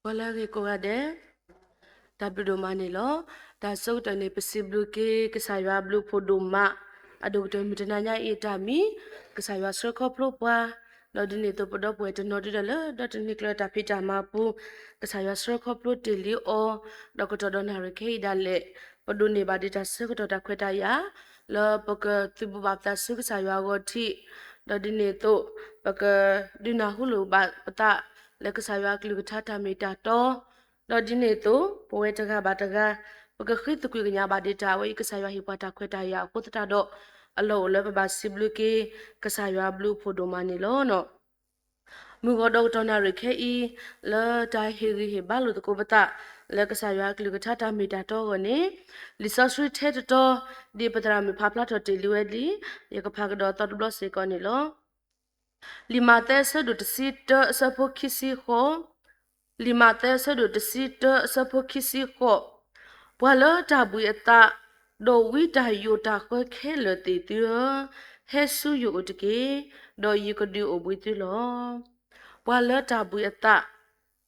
ပှၤလၢအဂ့ၤကိးဂၤဒဲး, တၢ်ဘျုးဒိၣ်မးန့ၣ်လီၤ. တၢ်ဆၢကတီၢ်န့ၣ် ပစံးဘျုးက့ၤ ကစၢ်ယွၤဘျုးဖှိၣ်ဒိၣ်မး, အဒိၣ်ကတၢၢ်မုၢ်တနၤညါအံၤအတၢ်မံၤ, ကစၢ်ယွၤဆှၢခီဖျိပှၤ, ဒီးဒ်န့ၣ်အသိး ပဒီပုၢ်ဝဲၢ်တနီၤဒုဒီးလၢ ဒီတနံၤကျၢၤတၢ်ဖံးတၢ်မၤပူၤ, ကစၢ်ယွၤဆှၢခီဖျိတ့ၢ်လံအီၤ, ဒီးကတီၢ်ဒီးနၣ်ရံၣ်ခဲအံၤဒၣ်လဲာ်, ပဒိးန့ၢ်ဘၣ်ဒံးတၢ်ဆၢကတီၢ်တၢ်ခွဲးတၢ်ယာ်, လၢပကသုးဘူးဘၣ်ပသးဆူကစၢ်ယွၤအဂီၢ်ထံး, ဒီးဒ်န့ၣ်အသိး, ပကဒုးနၢ်ဟူလိာ်ဘၣ်ပသး လၢကစၢ်ယွၤအကလုၢ်ကထါတၢ်မ့ၢ်တၢ်တီ, ဒီးဒ်န့ၣ်အသိး ပဝဲတဂၤဘၣ်တဂၤ, ပကဃ့သကွံၢ်ကညးဘၣ်ဒံးတၢ်အဝဲအံၤ ကစၢ်ယွၤဟ့ၣ်ပှၤတၢ်ခွဲးတၢ်ယာ်အဃိသတးဒီး, အလီၢ်အိၣ်လၢပဘၣ်စံးဘျုးက့ၤ ကစၢ်ယွၤဘျုးဖှိၣ်ဒိၣ်မးန့ၣ်လီၤ. မုၢ်ဂီၤဒီးကတီၢ်နၣ်ရံၣ်ခဲအံၤ, လၢတၢ်ဟ့ၣ်ဂံၢ်ဟ့ၣ်ဘါလိာ်သကိးပသး, လၢကစၢ်ယွၤအကလုၢ်ကထါတၢ်မ့ၢ်တၢ်တီအဂီၢ်န့ၣ်, လံာ်စီဆှံထဲတတီၤ, ဒ်ပသရၣ်မုၣ်ဖးဖျါထီၣ်တ့ၢ်လံဝဲလံ, ယကဖးကဒီးသီတဘျီစ့ၢ်ကီးန့ၣ်လီၤ. လံာ်မးသဲအဆၢဒိၣ်တဆံတၢအဆၢဖိခံဆံဃိး, လံာ်မးသဲအဆၢဒိၣ်တဆံတၢအဆၢဖိခံဆံဃိး, ပှၤလၢတၢ်ဘှံးအသး, ဒီးဝံတၢ်ယိာ်တၢ်ဃၢခဲလၢာ်သ့ၣ်သုဧၢ, ဟဲဆူယအိၣ်တက့ၢ်, ဒီးယကဒုးအိၣ်ဘှံးသုလီၤ. ပှၤလၢတၢ်ဘှံးအသး,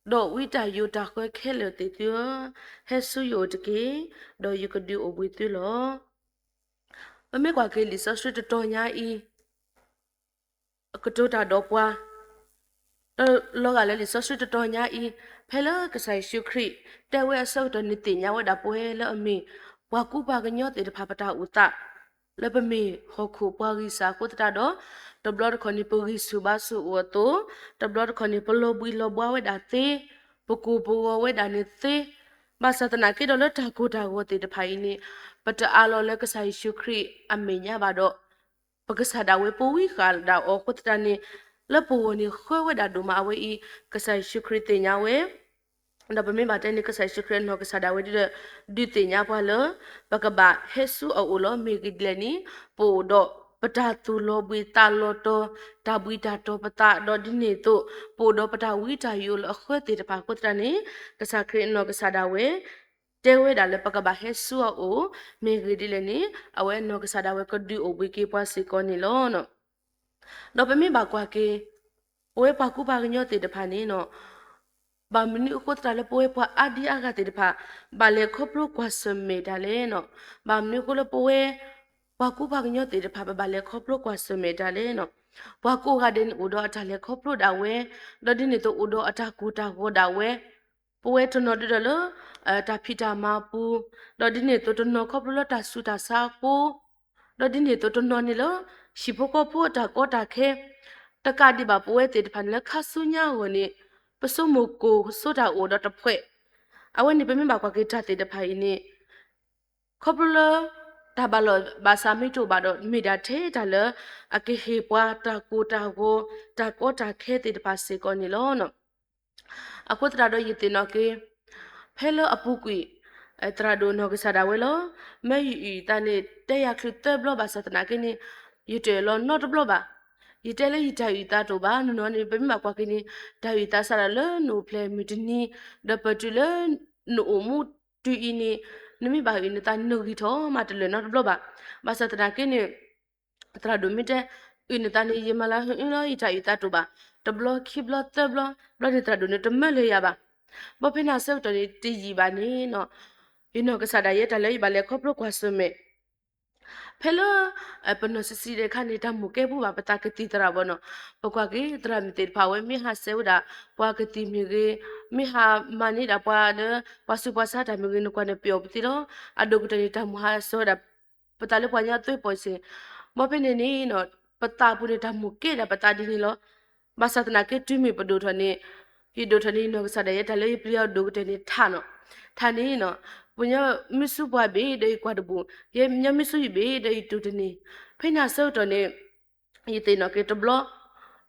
ဒီးဝံတၢ်ယိာ်တၢ်ဃၢခဲလၢာ်သ့ၣ်သုဧၢ, ဟဲဆူယအိၣ်တက့ၢ်, ဒီးယကဒုးအိၣ်ဘှံးသုလီၤ. ပမ့ၢ်ကွၢ်က့ၤလံာ်စီဆှံတတီၤညါအံၤ ကတိၤတၢ်ဒီးပှၤ, ဒီးလီၤဂာ်လၢလံာ်စီဆှံတတီၤညါအံၤ, ဖဲလၢကစၢ်ယ့ၣ်ၡူးခရံာ် တဲဝဲအဆၢကတီၢ်န့ၣ်သ့ၣ်ညါဝဲဒၣ်ပဝဲလၢအမ့ၢ် ပှၤကူပှၤကညီသ့ၣ်တဖၣ်ပတၢ်အိၣ်သး, လၢပမ့ၢ်ဟီၣ်ခိၣ်ပှၤဂံၢ်စၢ်အဃိသတးဒီး, တဘျီတခီၣ်န့ၣ် ပဂံၢ်ဆူၣ်ဘါဆူၣ်အိၣ်အသိး, တဘျီတခီၣ်န့ၣ် ပလီၤဘှံးလီၤဘှါဝဲဒၣ်သ့, ပကိၢ်ပဂီၤဝဲဒၣ်န့ၣ်သ့, ဘၣ်ဆၣ်သနာ်က့ဒီးလၢတၢ်ကိၢ်တၢ်ဂီၤသ့ၣ်တဖၣ်အံၤန့ၣ်, ပတအးလီၤလၢကစၢ်ယ့ၣ်ၡူးခရံာ်အမဲာ်ညါဘၣ်ဒီး, ပကစၢ်ဒၣ်ဝဲပဝံဃာ်ဒၣ်အီၤအဃိသတးန့ၣ်, လၢပဂီၢ်န့ၣ်ဃၢဝဲဒၣ်ဒိၣ်မးအဝဲအံၤ, ကစၢ်ယ့ၣ်ၡူးခရံာ်သ့ၣ်ညါဝဲ, ဒီးပမ့ၢ်ဘၣ်တဲန့ၣ် ကစၢ်ယ့ၣ်ၡူးခရံာ်အနီၢ်ကစၢ်ဒၣ်ဝဲဒၣ်ဒီး, ဒုးသ့ၣ်ညါပှၤလၢ ပကဘၣ်ဟဲဆူအအိၣ်လီၤ. မ့ၢ်ဂ့ၢ်ဒ်လဲၣ်န့ၣ်, ပအိၣ်ဒီးပတၢ်သူၣ်လီၤဘှံးသးလီၤတီၤ, တၢ်ဘှံးတၢ်တီၤပသး, ဒီးဒ်န့ၣ်အသိး, ပအိၣ်ဒီးပတၢ်ဝံတၢ်ယိာ်လၢအဃၢသ့ၣ်တဖၣ်အဃိသတးန့ၣ်, ကစၢ်ခရံာ်အနီၢ်ကစၢ်ဒၣ်ဝဲ တဲဝဲဒၣ်လၢပကဘၣ်ဟဲဆူအအိၣ်, မ့ၢ်ဂ့ၢ်ဒ်လဲၣ်န့ၣ်, အဝဲအနီၢ်ကစၢ်ဒၣ်ဝဲကဒုးအိၣ်ဘှံးက့ၤပှၤစ့ၢ်ကီးန့ၣ်လီၤ. ဒီးပမ့ၢ်ဘၣ်ကွၢ်က့ၤ, ပဝဲပှၤကူပှၤကညီသ့ၣ်တဖၣ်န့ၣ်, ဘၣ်မနုၤအဃိသတးလၢပဝဲပှၤအါဒံအါဂၤသ့ၣ်တဖၣ်, ဘၣ်လဲၤခီဖျိကွၢ်ဆၢၣ်မဲာ်တၢ်လဲၣ်န့ၣ်, ဘၣ်မနုၤအဃိလၢပဝဲ ပှၤကူပှၤကညီသ့ၣ်တဖၣ် ပဘၣ်လဲၤခီဖျိကွၢ်ဆၢၣ်မဲာ်တၢ်လဲၣ်န့ၣ်, ပှၤကိးဂၤဒဲးန့ၣ်အိၣ်ဒီးအတၢ်လဲၤခီဖျိဒၣ်ဝဲ, ဒီးဒ်န့ၣ်အသိးအိၣ်ဒီးအတၢ်ကိၢ်တၢ်ဂီၤဒၣ်ဝဲ, ပဝဲတနီၤဒုဒီးလၢ တၢ်ဖံးတၢ်မၤပူၤ, ဒီးဒ်န့ၣ်အသိးတနီၤခီဖျိလၢတၢ်ဆူးတၢ်ဆါအဃိ, ဒီးဒ်န့ၣ်အသိးတနီၤန့ၣ်လၢ ဟံၣ်ဖိဃီဖိအတၢ်ကီတၢ်ခဲ, တကးဒံးဘၣ်ပဝဲသ့ၣ်တဖၣ်န့ၣ်လၢခါဆူညါအဂီၢ်န့ၣ်, ပဆိကမိၣ်ကိၢ်ဆိတၢ်အိၣ်ဒီးတဖှဲး, အဝဲန့ၣ်ပမ့ၢ်ဘၣ်ကွၢ်က့ၤတၢ်သ့ၣ်တဖၣ်အံၤန့ၣ်, ခီဖျိလၢ တၢ်ဘၣ်လီၤဘၣ်စးမ့ၢ်တအိၣ်ဘၣ်ဒီး မ့ၢ်ဒၣ်ထဲတၢ်လၢအကဟ့ၣ်ပှၤတၢ်ကိၢ်တၢ်ဂီၤ, တၢ်ကီတၢ်ခဲသ့ၣ်တဖၣ်စ့ၢ်ကီးန့ၣ်လီၤ. အဃိသတးဒီးယသ့ၣ်နီၣ်က့ၤ, ဖဲလၢအပူၤကွံာ်, သရၣ်ဒိၣ်နီၢ်ကစၢ်ဒၣ်ဝဲလီၤ. မၢယအုၣ်ယသးန့ၣ် တဲယၤချုးသၢဘျီဘၣ်ဆၣ်သနာ်က့န့ၣ်, ယတအၢၣ်လီၤနီတဘျီဘၣ်. ယတဲလၢယတၢ်အုၣ်သးတအိၣ်ဘၣ်, နီၢ်နီၢ်န့ၣ် ပမ့ၢ်ဘၣ်ကွၢ်က့ၤန့ၣ်, တၢ်အုၣ်သးစးဒၣ်လၢနအိၣ်ဖျဲၣ်မုၢ်တနံၤ, ဒီးပတုၤလၢ နအိၣ်မူတုၤအံၤန့ၣ်, နမ့ၢ်ဘၣ်အုၣ်နသးနဂံၢ်ထီၣ်မးတလၢာ်နီတဘျီဘၣ်. ဘၣ်ဆၣ်သနာ်က့န့ၣ်, သရၣ်ဒိၣ်မ့ၢ်တဲ, အုၣ်နသးန့ၣ် ယမၤလၢဟအလီၤ ယတၢ်အုၣ်သးတအိၣ်ဘၣ်, တဘျီခံဘျီသၢဘျီ, ဘျီန့ၣ်သရၣ်ဒိၣ်န့ၣ်တမၢလၢယၤဘၣ်. ဘၣ်ဖဲန့ၣ်အဆၢကတီၢ်န့ၣ် တယံာ်ဘၣ်န့ၣ်, ယနီၢ်ကစၢ်ဒၣ်ယဲတၢ်လၢယဘၣ်လဲၤခီဖျိကွၢ်ဆၢၣ်မဲာ် ဖဲလၢ ပနီၢ်ဆံးဆံးဒဲးခါန့ၣ် တၢ်မိၣ်ကဲပူၤဘၣ်ပသးကသံၣ်သရၣ်ဘၣ်နီၣ်, ပကွၢ်က့ၤသရၣ်မုၣ်သ့ၣ်တဖၣ်ဝဲ မ့ၢ်ဟးဆှဲးဝဲဒၣ် ပှၤကသံၣ်မ့ၢ်ဂ့ၤ, မ့ၢ်ဟးမၤန့ၢ်ဒၣ်ပှၤလၢ ပှၤဆူးပှၤဆါတၢ်မ့ၢ်ဂ့ၤ နကွၢ်န့ၣ်ပျီၣ်ပသ့လီၤ. အဒိၣ်ကတၢၢ်န့ၣ် တၢ်မိၣ်ဟးဆှဲးဝဲဒၣ် ပသးလၢပှၤကညီအသွ့ပီၣ်စ့ၢ်, ဘၣ်ဖဲန့ၣ်န့ၣ် ပသးပူၤန့ၣ် တၢ်မိၣ်ကဲဒၣ်ပသးဒ်န့ၣ်လီၤ. ဘၣ်ဆၣ်သနာ်က့တုၤမ့ၢ်ပဒိၣ်ထီၣ်န့ၣ်, ယဒိၣ်ထီၣ်န့ၣ် ယနီၢ်ကစၢ်ဒၣ်ယဲတၢ်လၢယပျံၤအီၤဒိၣ်ကတၢၢ်န့ၣ်ထးနီၣ်, ထးန့ၣ်, ပညီမ့ၢ်ဆူပှၤဘ့ၣ်ဒီးယကွၢ်တဘူၣ်, ယညီမ့ၢ်ဆူယဘ့ၣ်ဒီးယတူၢ်တန့ၢ်, ဖဲန့ၣ်အဆၢကတီၢ်န့ၣ် ယသ့ၣ်နီၣ်က့ၤတဘျီ,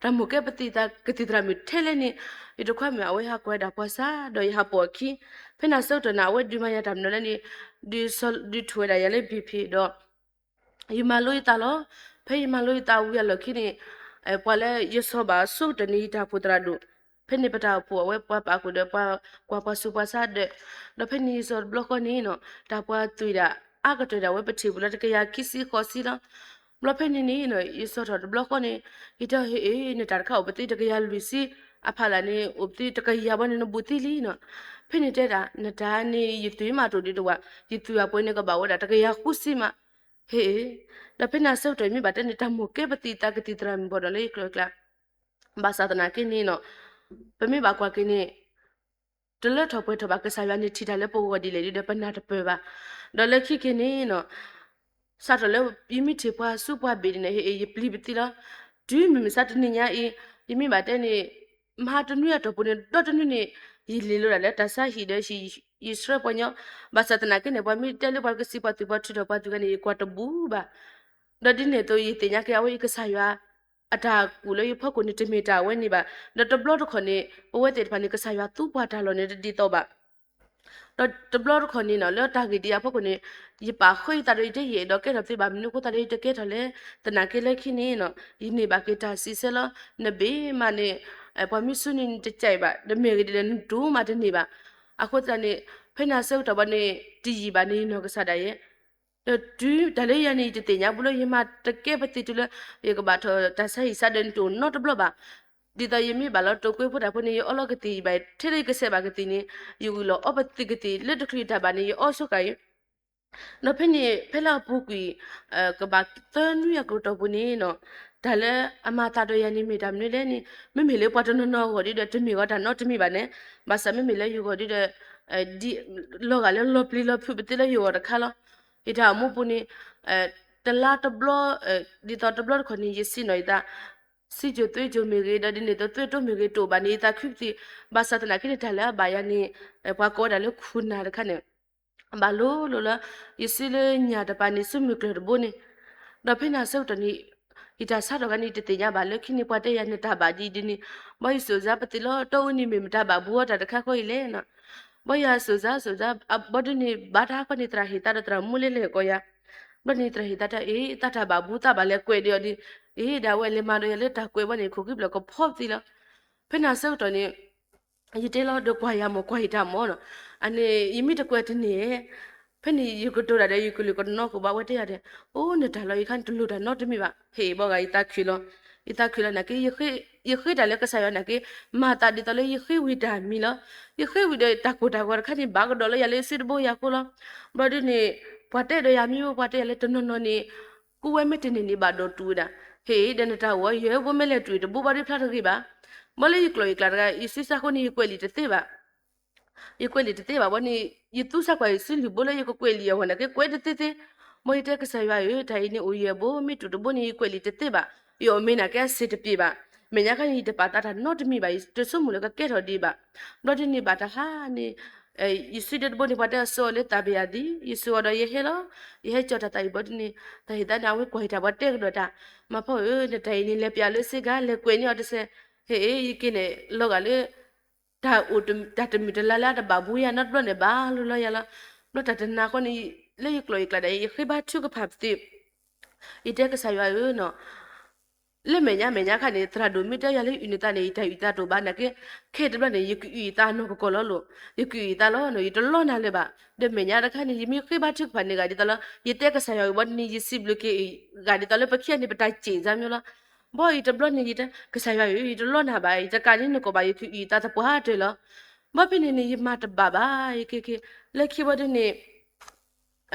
တၢ်မိၣ်ကဲပသံၣ်သရၣ်မုၣ်ထဲလဲၣ်န့ၣ်, ယတခွါမုၣ်အဝဲဟးကွၢ်ဝဲဒၣ်ပှၤစးဒီးယဟးပိာ်အခံ, ဖဲန့ၣ်အဆၢကတီၢ်န့ၣ် အဝဲဒုးမၤယၤတၢ်မနုၤလဲၣ်န့ၣ်, ဒုးထူၣ်ဝဲဒၣ်ယၤလၢဘံၣ်ဖံးဒီး ယမၤလိယသးလီၤ. ဖဲယမၤလိယသးဝံၤအလီၢ်ခံန့ၣ်, ပှၤလၢယစီၤဘၣ်ဆိကတၢၢ်န့ၣ် ယတၢ်အိၣ်ဖှိၣ်သရၣ်ဒိၣ်, ဖဲန့ၣ်ပတၢ်အိၣ်ဖှိၣ်အဝဲပှၤပာ်ဃုာ်ဒီးပှၤကွၢ်ပှၤဆူးပှၤဆါဒီး, ဒီးဖဲန့ၣ်ယစီၤတဘျီဃီန့ၣ်, တၢ်ပှၤသွံၣ်ဒၣ်အါကတၢၢ်ဒၣ်ဝဲပထံၣ်ပူၤလၢတကယၤခံဆံဃိးဆံလီၤ. ဘျီဖဲန့ၣ်န့ၣ် ယစီၤထီၣ်တဘျီဃီန့ၣ်, ယတဲအီၤဟ့ၣ်အ့ၣ် နတၢ်တခါအိၣ်ပသ့တကယၤလွံၢ်ဆံ, အဖီလာ်န့ၣ် အိၣ်ပသံတကယၤဘၣ်န့ၣ် နဘူးသံလံနီၤ. ဖဲန့ၣ်တဲဒၣ် နတၢ်န့ၣ် ယသုးမးတအိၣ်ဒံးတဝဲ, ယသုးအပှဲၤန့ၣ်ကဘၣ်အိၣ်ဒၣ်တကယၤဃုဆံမး, ဟ့ၣ်, ဒီးဖဲန့ၣ်အဆၢကတီၢ် မ့ၢ်ဘၣ်တဲန့ၣ် တၢ်မိၣ်ကဲပသံးသးကသံၣ်သရၣ်မုၣ်ဘၣ်ဒီးလၢယကျိၤကျါ, ဘၣ်ဆၣ်သနာ်က့န့ၣ်နီၤ, ပမ့ၢ်ဘၣ်ကွၢ်က့ၤန့ၣ် တလၢထီၣ်ပှဲၤထီၣ်ဘၣ် ကစၢ်ယွၤန့ၣ်ထံၣ်တၢ်လၢပဂီၢ်ဒ်လဲၣ်ဒ်ဒီးပနၢ်တပၢၢ်ဘၣ်. ဒီးလၢခံက့ၤန့ၣ်နီၤ, စးထီၣ်လၢယမ့ၢ်ထံၣ်ပှၤဆူပှၤဘ့ၣ်ဒ်န့ၣ် ဟ့ၣ် ယပျံၤပသံလီၤ. တုၤမုၢ်မဆါတနံၤညါအံၤ, ယမ့ၢ်ဘၣ်တဲန့ၣ် မဟါတနွံအတီၢ်ပူၤန့ၣ် ဒီတနွံန့ၣ် ယလ့ၤလိာ်ဒၣ်လၢတၢ်ဆါဟံၣ်ဒီး ယဆှၢပှၤညီ, ဘၣ်ဆၣ်သနာ်က့န့ၣ် ပှၤမ့ၢ်တဲလၢပှၤကစံးပှၤသုး ပှၤထုးထီၣ်ပှၤသုးဂၤန့ၣ် ယကွၢ်တဘူးဘၣ်. ဒီးဒ်န့ၣ်အသိး ယသ့ၣ်ညါက့ၤအဝဲအံၤ ကစၢ်ယွၤအတၢ်ကူၣ်လၢယဖီခိၣ်န့ၣ် တမ့ၢ်တၢ်အဝဲန့ၣ်ဘၣ်. ဒီးတဘျီတခီၣ်န့ၣ် ပဝဲသ့ၣ်တဖၣ်န့ၣ် ကစၢ်ယွၤသူပှၤတၢ်လီၢ်န့ၣ် တဒ်သိးဘၣ်. ဒီးတဘျီတခီၣ်န့ၣ်နီၤ လၢတၢ်ဂ့ၢ်ဒ်အံၤအဖီခိၣ်န့ၣ် ယပာ်ဃုာ်ယသးဒီး ယတဲယအဲၣ်ဒိးကဲထီၣ်သ့ဘၣ် မနုၤအဃိသတးဒီး ယတကဲထီၣ်လဲၣ်. သနာ်က့လၢခံန့ၣ်နီၤ ယန့ၢ်ဘၣ်က့ၤတၢ်စံးဆၢလီၤ. နဘ့ၣ်မးန့ၣ် ပှၤမ့ၢ်ဆူန့ၣ် နတကးဘၣ်, ဒီးမ့ၢ်ဂ့ၤဒ်လဲၣ် နတူၢ်မးတန့ၢ်ဘၣ်. အဃိသတးန့ၣ် ဖဲန့ၣ်အဆၢကတီၢ်ဘၣ်န့ၣ် တယံာ်ဘၣ်န့ၣ် ယနီၢ်ကစၢ်ဒၣ်ယဲ ဒီးတုၤတၢ်လၢယၤန့ၣ် ယတသ့ၣ်ညါဘူးလၢ ယမၤတကဲပသံးတုၤလၢ ယကဘၣ်ထီၣ်တၢ်ဆါဟံၣ်ဆါဒီး နတအိၣ်နီတဘျီဘၣ်. ဒ်သိးယမ့ၢ်ဘၣ်လီၤတိာ်ကွဲဖိတၢ်ဖိန့ၣ် ယအီလီၤကသံၣ်ဘၣ် ထဲလၢယကစဲးဘၣ်ကသံၣ်န့ၣ် ယဂုာ်လီၤအီပသံးကသံၣ် လၢတချုးတၢ်ဘၣ်န့ၣ် ယအီဆိကၤအံၤ ဒီးဖဲန့ၣ် ဖဲလၢအပူၤကွံာ် ကဘၣ်သၢနွံအကတီၢ်ပူၤန့ၣ်နီၤ, တၢ်လၢအမၤသးဒီးယၤန့ၣ် မ့ၢ်တၢ်မနုၤလဲၣ်န့ၣ် မ့မ့ၢ်လၢပှၤတနီၤနီၤအဂီၢ်ဒ်ဒီး တမ့ၢ်ဂီၤတၢ်နီတမံၤဘၣ်န့ၣ်, ဘၣ်ဆၣ်မ့မ့ၢ်လၢယဂီၢ်ဒ်ဒီး ဒ် လီၤဂာ်လၢလီၤပျံၤလီၤဖုးပသ့လၢယဂီၢ်တခါလီၤ. ယတၢ်အိၣ်မူပူၤန့ၣ် တလါတဘျီ ဒ်သိးတဘျီတခီၣ်န့ၣ် ယစံးနီၣ်ယသး စံးစိၤသွ့စိၤမ့ၢ်ဂ့ၤ ဒီးဒ်န့ၣ်သိးသွ့တိမ့ၢ်ဂ့ၤ တအိၣ်ဘၣ်န့ၣ် ယသးခုပသံး, ဘၣ်ဆၣ်သနာ်က့န့ၣ် တၢ်လၢအဘၣ်ယၤန့ၣ် ပှၤကိးဝဲဒၣ်လၢခူၣ်နၢ်တခါန့ၣ် ဘၣ်လိၤလိၤလၢ ယစုလၢညၣ်တပၤန့ၣ် စုမုၢ်ကျၢၢ်တဘိန့ၣ်, ဒီးဖဲန့ၣ်အဆၢကတီၢ်န့ၣ် ယတၢ်ဆါထီၣ်ဂၤန့ၣ် ယတသ့ၣ်ညါဘၣ်လၢခံန့ၣ် ပှၤတဲယၤနတၢ်ဘၣ်ဒ်အံၤဒ်န့ၣ်, ဘၣ်ယစိာ်စါပသံးလီၤ တီအူန့ၣ်မ့ၢ်မတၤဘၣ်ဘူးအီၤတၢ်တခါဃီအံၤလဲၣ်နီၤ, ဘၣ်ယၤစိာ်စါစိာ်စါ ဘၣ်ဒ်န့ၣ် ဘၣ်တၢ်ခီန့ၣ် သရၣ်ဟ့ၣ်သါဒီးသရၣ်မူလဲလဲၣ်ကီးယၤ, ဘျီန့ၣ်သရၣ်ဟ့ၣ်သါတၢ်အံၤ သးတၢ်ဘၣ်ဘူးသးဘၣ်လဲၤကွဲးဒံးအီၤဒ်, အ့ ဒၣ်ဝဲလဲၤမၤဒီးယၤလၢတၢ်ကွဲးဘၣ်န့ၣ် ခိၣ်ဃံဘျီၣ်ကဖီပသံးလီၤ. ဖဲန့ၣ်အဆၢကတီၢ်န့ၣ် ယတဲလီၤဒီးကွၢ်ယၤမ့ၢ်ကွၢ်ယတၢ်မ့ၢ်နီၤ, အန့ၣ် ယမ့ၢ်တကွဲးတန့ၢ်ဧါ, ဖဲန့ၣ်ယကတိၤတၢ်ဒီး ယကလုာ်ကနီၤကဘၣ်ဝဲတဲယၤဒီး အိၣ် နတၢ်လီၢ်အံၤခါန့ၣ် တလိၣ်တၢ်နီတမံၤဘၣ်, ဟ့ၣ်ဘီဂၤ ယသးခုလီၤ, ယသးခုလီၤနာ်က့ ယဃ့တၢ်လၢကစၢ်ယွၤနာ်က့ မၤသးဒ်သိးလၢယဃ့ဝံၤတၢ်မံၤလီၤ, ယဃ့ဝံၤဒီးတၢ်ကိၢ်တၢ်ဂီၤတခါန့ၣ် ဘၣ်ကဒီးလၢယၤလၢစုတဘိယၤဃိလီၤ. ဘျီဒ်န့ၣ် ပှၤတဲဒီးယၤမ့ၢ် ပှၤတဲယၤလၢတနီၤနီၤန့ၣ် ကူဝဲမ့ၢ်တန့ၢ်န့ၣ် ဘၣ်ဒိးတူၢ်ဝဲဒၣ်, ဟ့ၣ် ဒီးနတၢ်အိၣ်အီၤ ယဲၢ်ဘိမ့ၢ်လဲၤတူၢ်တဘိဘၣ်ဒ်ဖျါတဂ့ၤဘၣ်. ဘၣ်လၢယကျိာ်ယကျဲတဂၤ ယစုစါဃိန့ၣ် ယကွဲးလံာ်တသ့ဘၣ်, ယကွဲးလံာ်တသ့ဘၣ်ဘၣ်န့ၣ် ယသူစါကွၢ်ယစုလုၢ်ဘိလၢယကကွဲးလံာ်အဂီၢ်နာ်က့ ကွဲးတသ့သ့. မ်ယတဲကစၢ်ယွၤဧၢ တၢ်အံၤန့ၣ်အိၣ်ယဲၢ်ဘိ မ့ၢ်တူၢ်တဘိန့ၣ် ယကွဲးလံာ်တသ့ဘၣ်, ယအီၣ်မ့ၤနာ်က့အစ့ၢ်တပျ့ၤဘၣ်. မဲာ်ညါခါန့ၣ် ယတပာ်သးတၢ်နီတမံၤဘၣ်, ယတဆိကမိၣ်လၢကကဲထီၣ်ဒံးဘၣ်. ဘျီဒ်န့ၣ်ဘၣ်တဟါန့ၣ် ယစုဒ့တဘိန့ၣ် ပှၤတဲအီၤစိာ်အီၤလၢသးဘယၤသံ, ယစိာ်အီၤဒီးယဟဲလီၤ, ယဟဲကၠီတၢ်သးအံၤဘျီဒ်န့ၣ် သရၣ်ဟ့ၣ်သါန့ၣ် အဝဲကွၢ်ယတၢ်ပှၤတဲကဒီးတၢ်, မၤဖီၣ်ဧၢ နတၢ်အံၤန့ၣ် လဲၤပျးလၢစ့ၢ်ကီး လဲၤကွဲးန့ၢ်အီၤတစဲး, ဟ့ၣ် ယက့ၤန့ၣ် လီၤဂာ်လၢ တၢ်အိၣ်တၢ်တမုာ်တလါလၢအတဘၣ်ဘူးယၤနီတဘျီန့ၣ် ဘၣ်လိၤလီၤယၤလီၤ. ဘျီတၢ်တနၤဃီန့ၣ် လၢယကျိာ်ယကျဲဒၣ် ယဃ့ဘါထုကဖၣ်ပသ့, ယတဲကစၢ်ယွၤဧၢနီၤ လၢမဲာ်ညါမဲာ်ညါခါန့ၣ် သရၣ်ဒိၣ်မ့ၢ်တဲယၤလၢအုၣ်နသးန့ၣ် ယတၢ်အုၣ်သးတအိၣ်ဘၣ်နာ်က့, ခဲတဘျီန့ၣ် ယကအုၣ်ယသးနီၢ်ကီၢ်လီၤလိၤ, ယကအုၣ်ယသးလီၤနီၤ ယတလီနၤလၢၤဘၣ်. ဒီးမဲာ်ညါတခါန့ၣ် ယမ့ၢ်ဃ့ဘါထုကဖၣ်န့ၢ်ဂၤဒ်သိးလၢ ယတဲကစၢ်ယွၤအံၤဘၣ်န့ၣ် ယစံးဘျုးက့ၤဂၤဒ်သိးလၢပခံဂၤန့ၣ် ပတၢ်စ့ၢ်စါမ့ၢ်လီၤ. ဘၣ်ယတဘျီန့ၣ် ယတဲကစၢ်ယွၤဧၢ ယတလီနၤဘၣ်, ယတကးန့ၢ်နကီၢ်ဘၣ် ယကအုၣ်ယသးသပှၢ်တၢၢ်လီၤ. ဘၣ်ဖဲန့ၣ်န့ၣ် ယမၤတဘၣ်ဘၣ် ယက့ၤက့ၤ လၢခံဘၣ်ဒ်န့ၣ်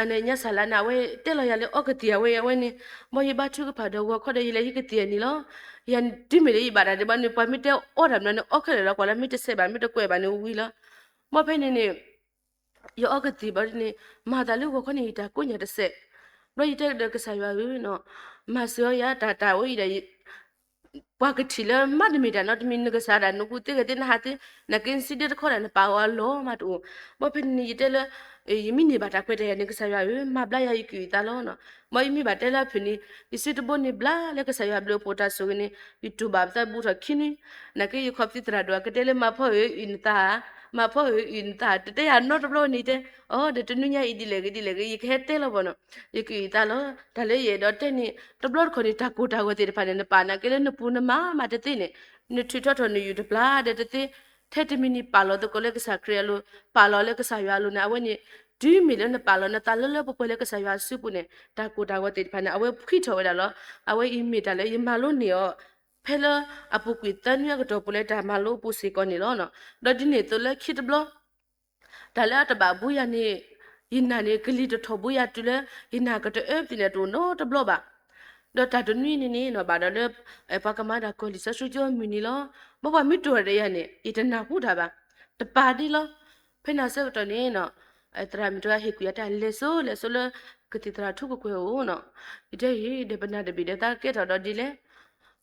အန့ၣ်ညါစၢ်လါန့ၣ် အဝဲတဲလီၤယၤလၢအီကသံၣ်အဝဲအဝဲန့ၣ်, ဘၣ်ယဘါထုကဖၣ်ဒီးဂီၤခီဒီးယလဲၤဟံးကသံၣ်အနံၤလီၤ. ယၤတုၤမ့ၢ်လၢယဘၣ်တၢ်ဒံးဘၣ်န့ၣ် ပှၤမ့ၢ်တဲအီတၢ်မနုၤန့ၣ် အီခဲလၢာ်လီၤ ကွၢ်လၢမ့ၢ်တစဲးဘၣ် မ့ၢ်တကွဲးဘၣ်န့ၣ်ဝံၤလီၤ. ဘၣ်ဖဲန့ၣ်န့ၣ် ယအီကသံၣ်ဘၣ်ဒ်န့ၣ် မၤသးလၢဂီၤခီန့ၣ် ယတၢ်ကိးညၣ်တစဲး, ဘျီယတဲဒီးကစၢ်ယွၤဧၢနီၤ, မၤစၢၤအီၤယၤတၢ်တၢ်ဝဲအံၤဒီး ပှၤကထံၣ်လၢမ့တမ့ၢ်တၢ်နီတမံၤ နကစၢ်ဒၣ်နကူသ့ဂ့ၤသ့နဟးသ့, နာ်က့နစုဒ့တခီဒၣ်နပာ်အီၤအလီၢ်မးတအိၣ်. ဘၣ်ဖဲန့ၣ်န့ၣ် ယတဲလၢ ယမ့ၢ်န့ၢ်ဘၣ်တၢ်ခွဲးတၢ်ယာ်န့ၣ် ကစၢ်ယွၤဧၢ မၤဘျါယၤယကအုၣ်ယသးလီၤနီၤ. ဘၣ်ယမ့ၢ်ဘၣ်တဲလၢအဖုၣ်န့ၣ် ယစုတဘိန့ၣ်ဘျါလၢကစၢ်ယွၤဘျုးအဖှိၣ်တၢ်ဆိၣ်ဂ့ၤန့ၣ် ယတူၢ်ဘၣ်ပသးဘူးထီၣ်ခံနွံ, နာ်က့ယခီဖျိသရၣ်ဒိၣ်ကတဲလၢမၤဖီၣ်ဧၢအုၣ်နသး, မၤဖီၣ်ဧၢအုၣ်နသး တတဲယၤနီတဘျီန့ၣ်တဲ, အိ ဒီးတနွံညါအံၤဒ်လဲၣ်ဂ့ၤဒ်လဲၣ်ဂ့ၤ ယကဟဲတဲလီၤဘၣ်နီၤ. ယကအုၣ်ယသးလီၤ. တၢ်လၢယအဲၣ်ဒိးတဲန့ၣ် တဘျီတခီၣ်န့ၣ် တၢ်ကိၢ်တၢ်ဂီၤသ့ၣ်တဖၣ်န့ၣ် နပာ်နာ်က့လၢနပူၤနမၤမးတသ့န့ၣ်, နထုးထီၣ်ထီၣ်နယုၢ်တပျၢ်ဒီးတသ့, ထဲတမံၤန့ၣ် ပာ်လီၤသကိးလၢကစၢ်ခရံာ်အလိၤ, ပာ်လီၤလၢကစၢ်ယွၤအလိၤန့ၣ် အဝဲန့ၣ် တုၤမ့ၢ်လၢနပာ်လီၤနသးလၢလၢပှဲၤပှဲၤလၢကစၢ်ယွၤအစုပူၤန့ၣ် တၢ်ကိၢ်တၢ်ဂီၤသ့ၣ်တဖၣ်န့ၣ် အဝဲဖှံထီၣ်ဝဲဒၣ်လီၤ. အဝဲအံၤမ့ၢ်တၢ်လၢယမၤလိန့ၢ်အီၤ ဖဲ ဖဲလၢအပူၤကွံာ်သၢနွံအကတီၢ်ပူၤလၢတၢ်မၤလိအပူၤစ့ၢ်ကီးန့ၣ်လီၤ. ဒီးဒ်န့ၣ်အသိးလၢခံတဘျီ တၢ်လၢအတဘၣ်ဘူးယၤန့ၣ် ယနာ်န့ၣ် ကလံၤတထီၣ်ဘူးယၤတုၤလၢ ယနာ်ကတအၢပသ့ၣ်န့ၣ်တအိၣ်နီတဘျီဘၣ်. ဒီးတၢ်တနွံန့ၣ်န့ၣ် ဘၣ်ဒီးလၢ ပှၤကမၤဒၣ်ကီၢ်လံာ်စီဆှံကၠိအမုၢ်နံၤလီၤ. ဘၣ်ပှၤမ့ၢ်တိၢ်ဒီးယၤန့ၣ် ယတနၢ်ဟူတၢ်ဘၣ်. တပာ်ဒ်လီၤ. ဖဲန့ၣ်အဆၢကတီၢ်န့ၣ် သရၣ်မုၣ်တဂၤဟ့ၣ်ကွံာ်ယၤတၢ်လဲၤစိလဲၤစိလၢ ကသံၣ်သရၣ်ထူကကွဲၢ်အအိၣ်နီၤ. ယတဲ ဟ့ၣ် ဒီးပနၢ်တဘ့ၣ်ဒီးသးကဲထီၣ်ဒီးဒ်လဲၣ်.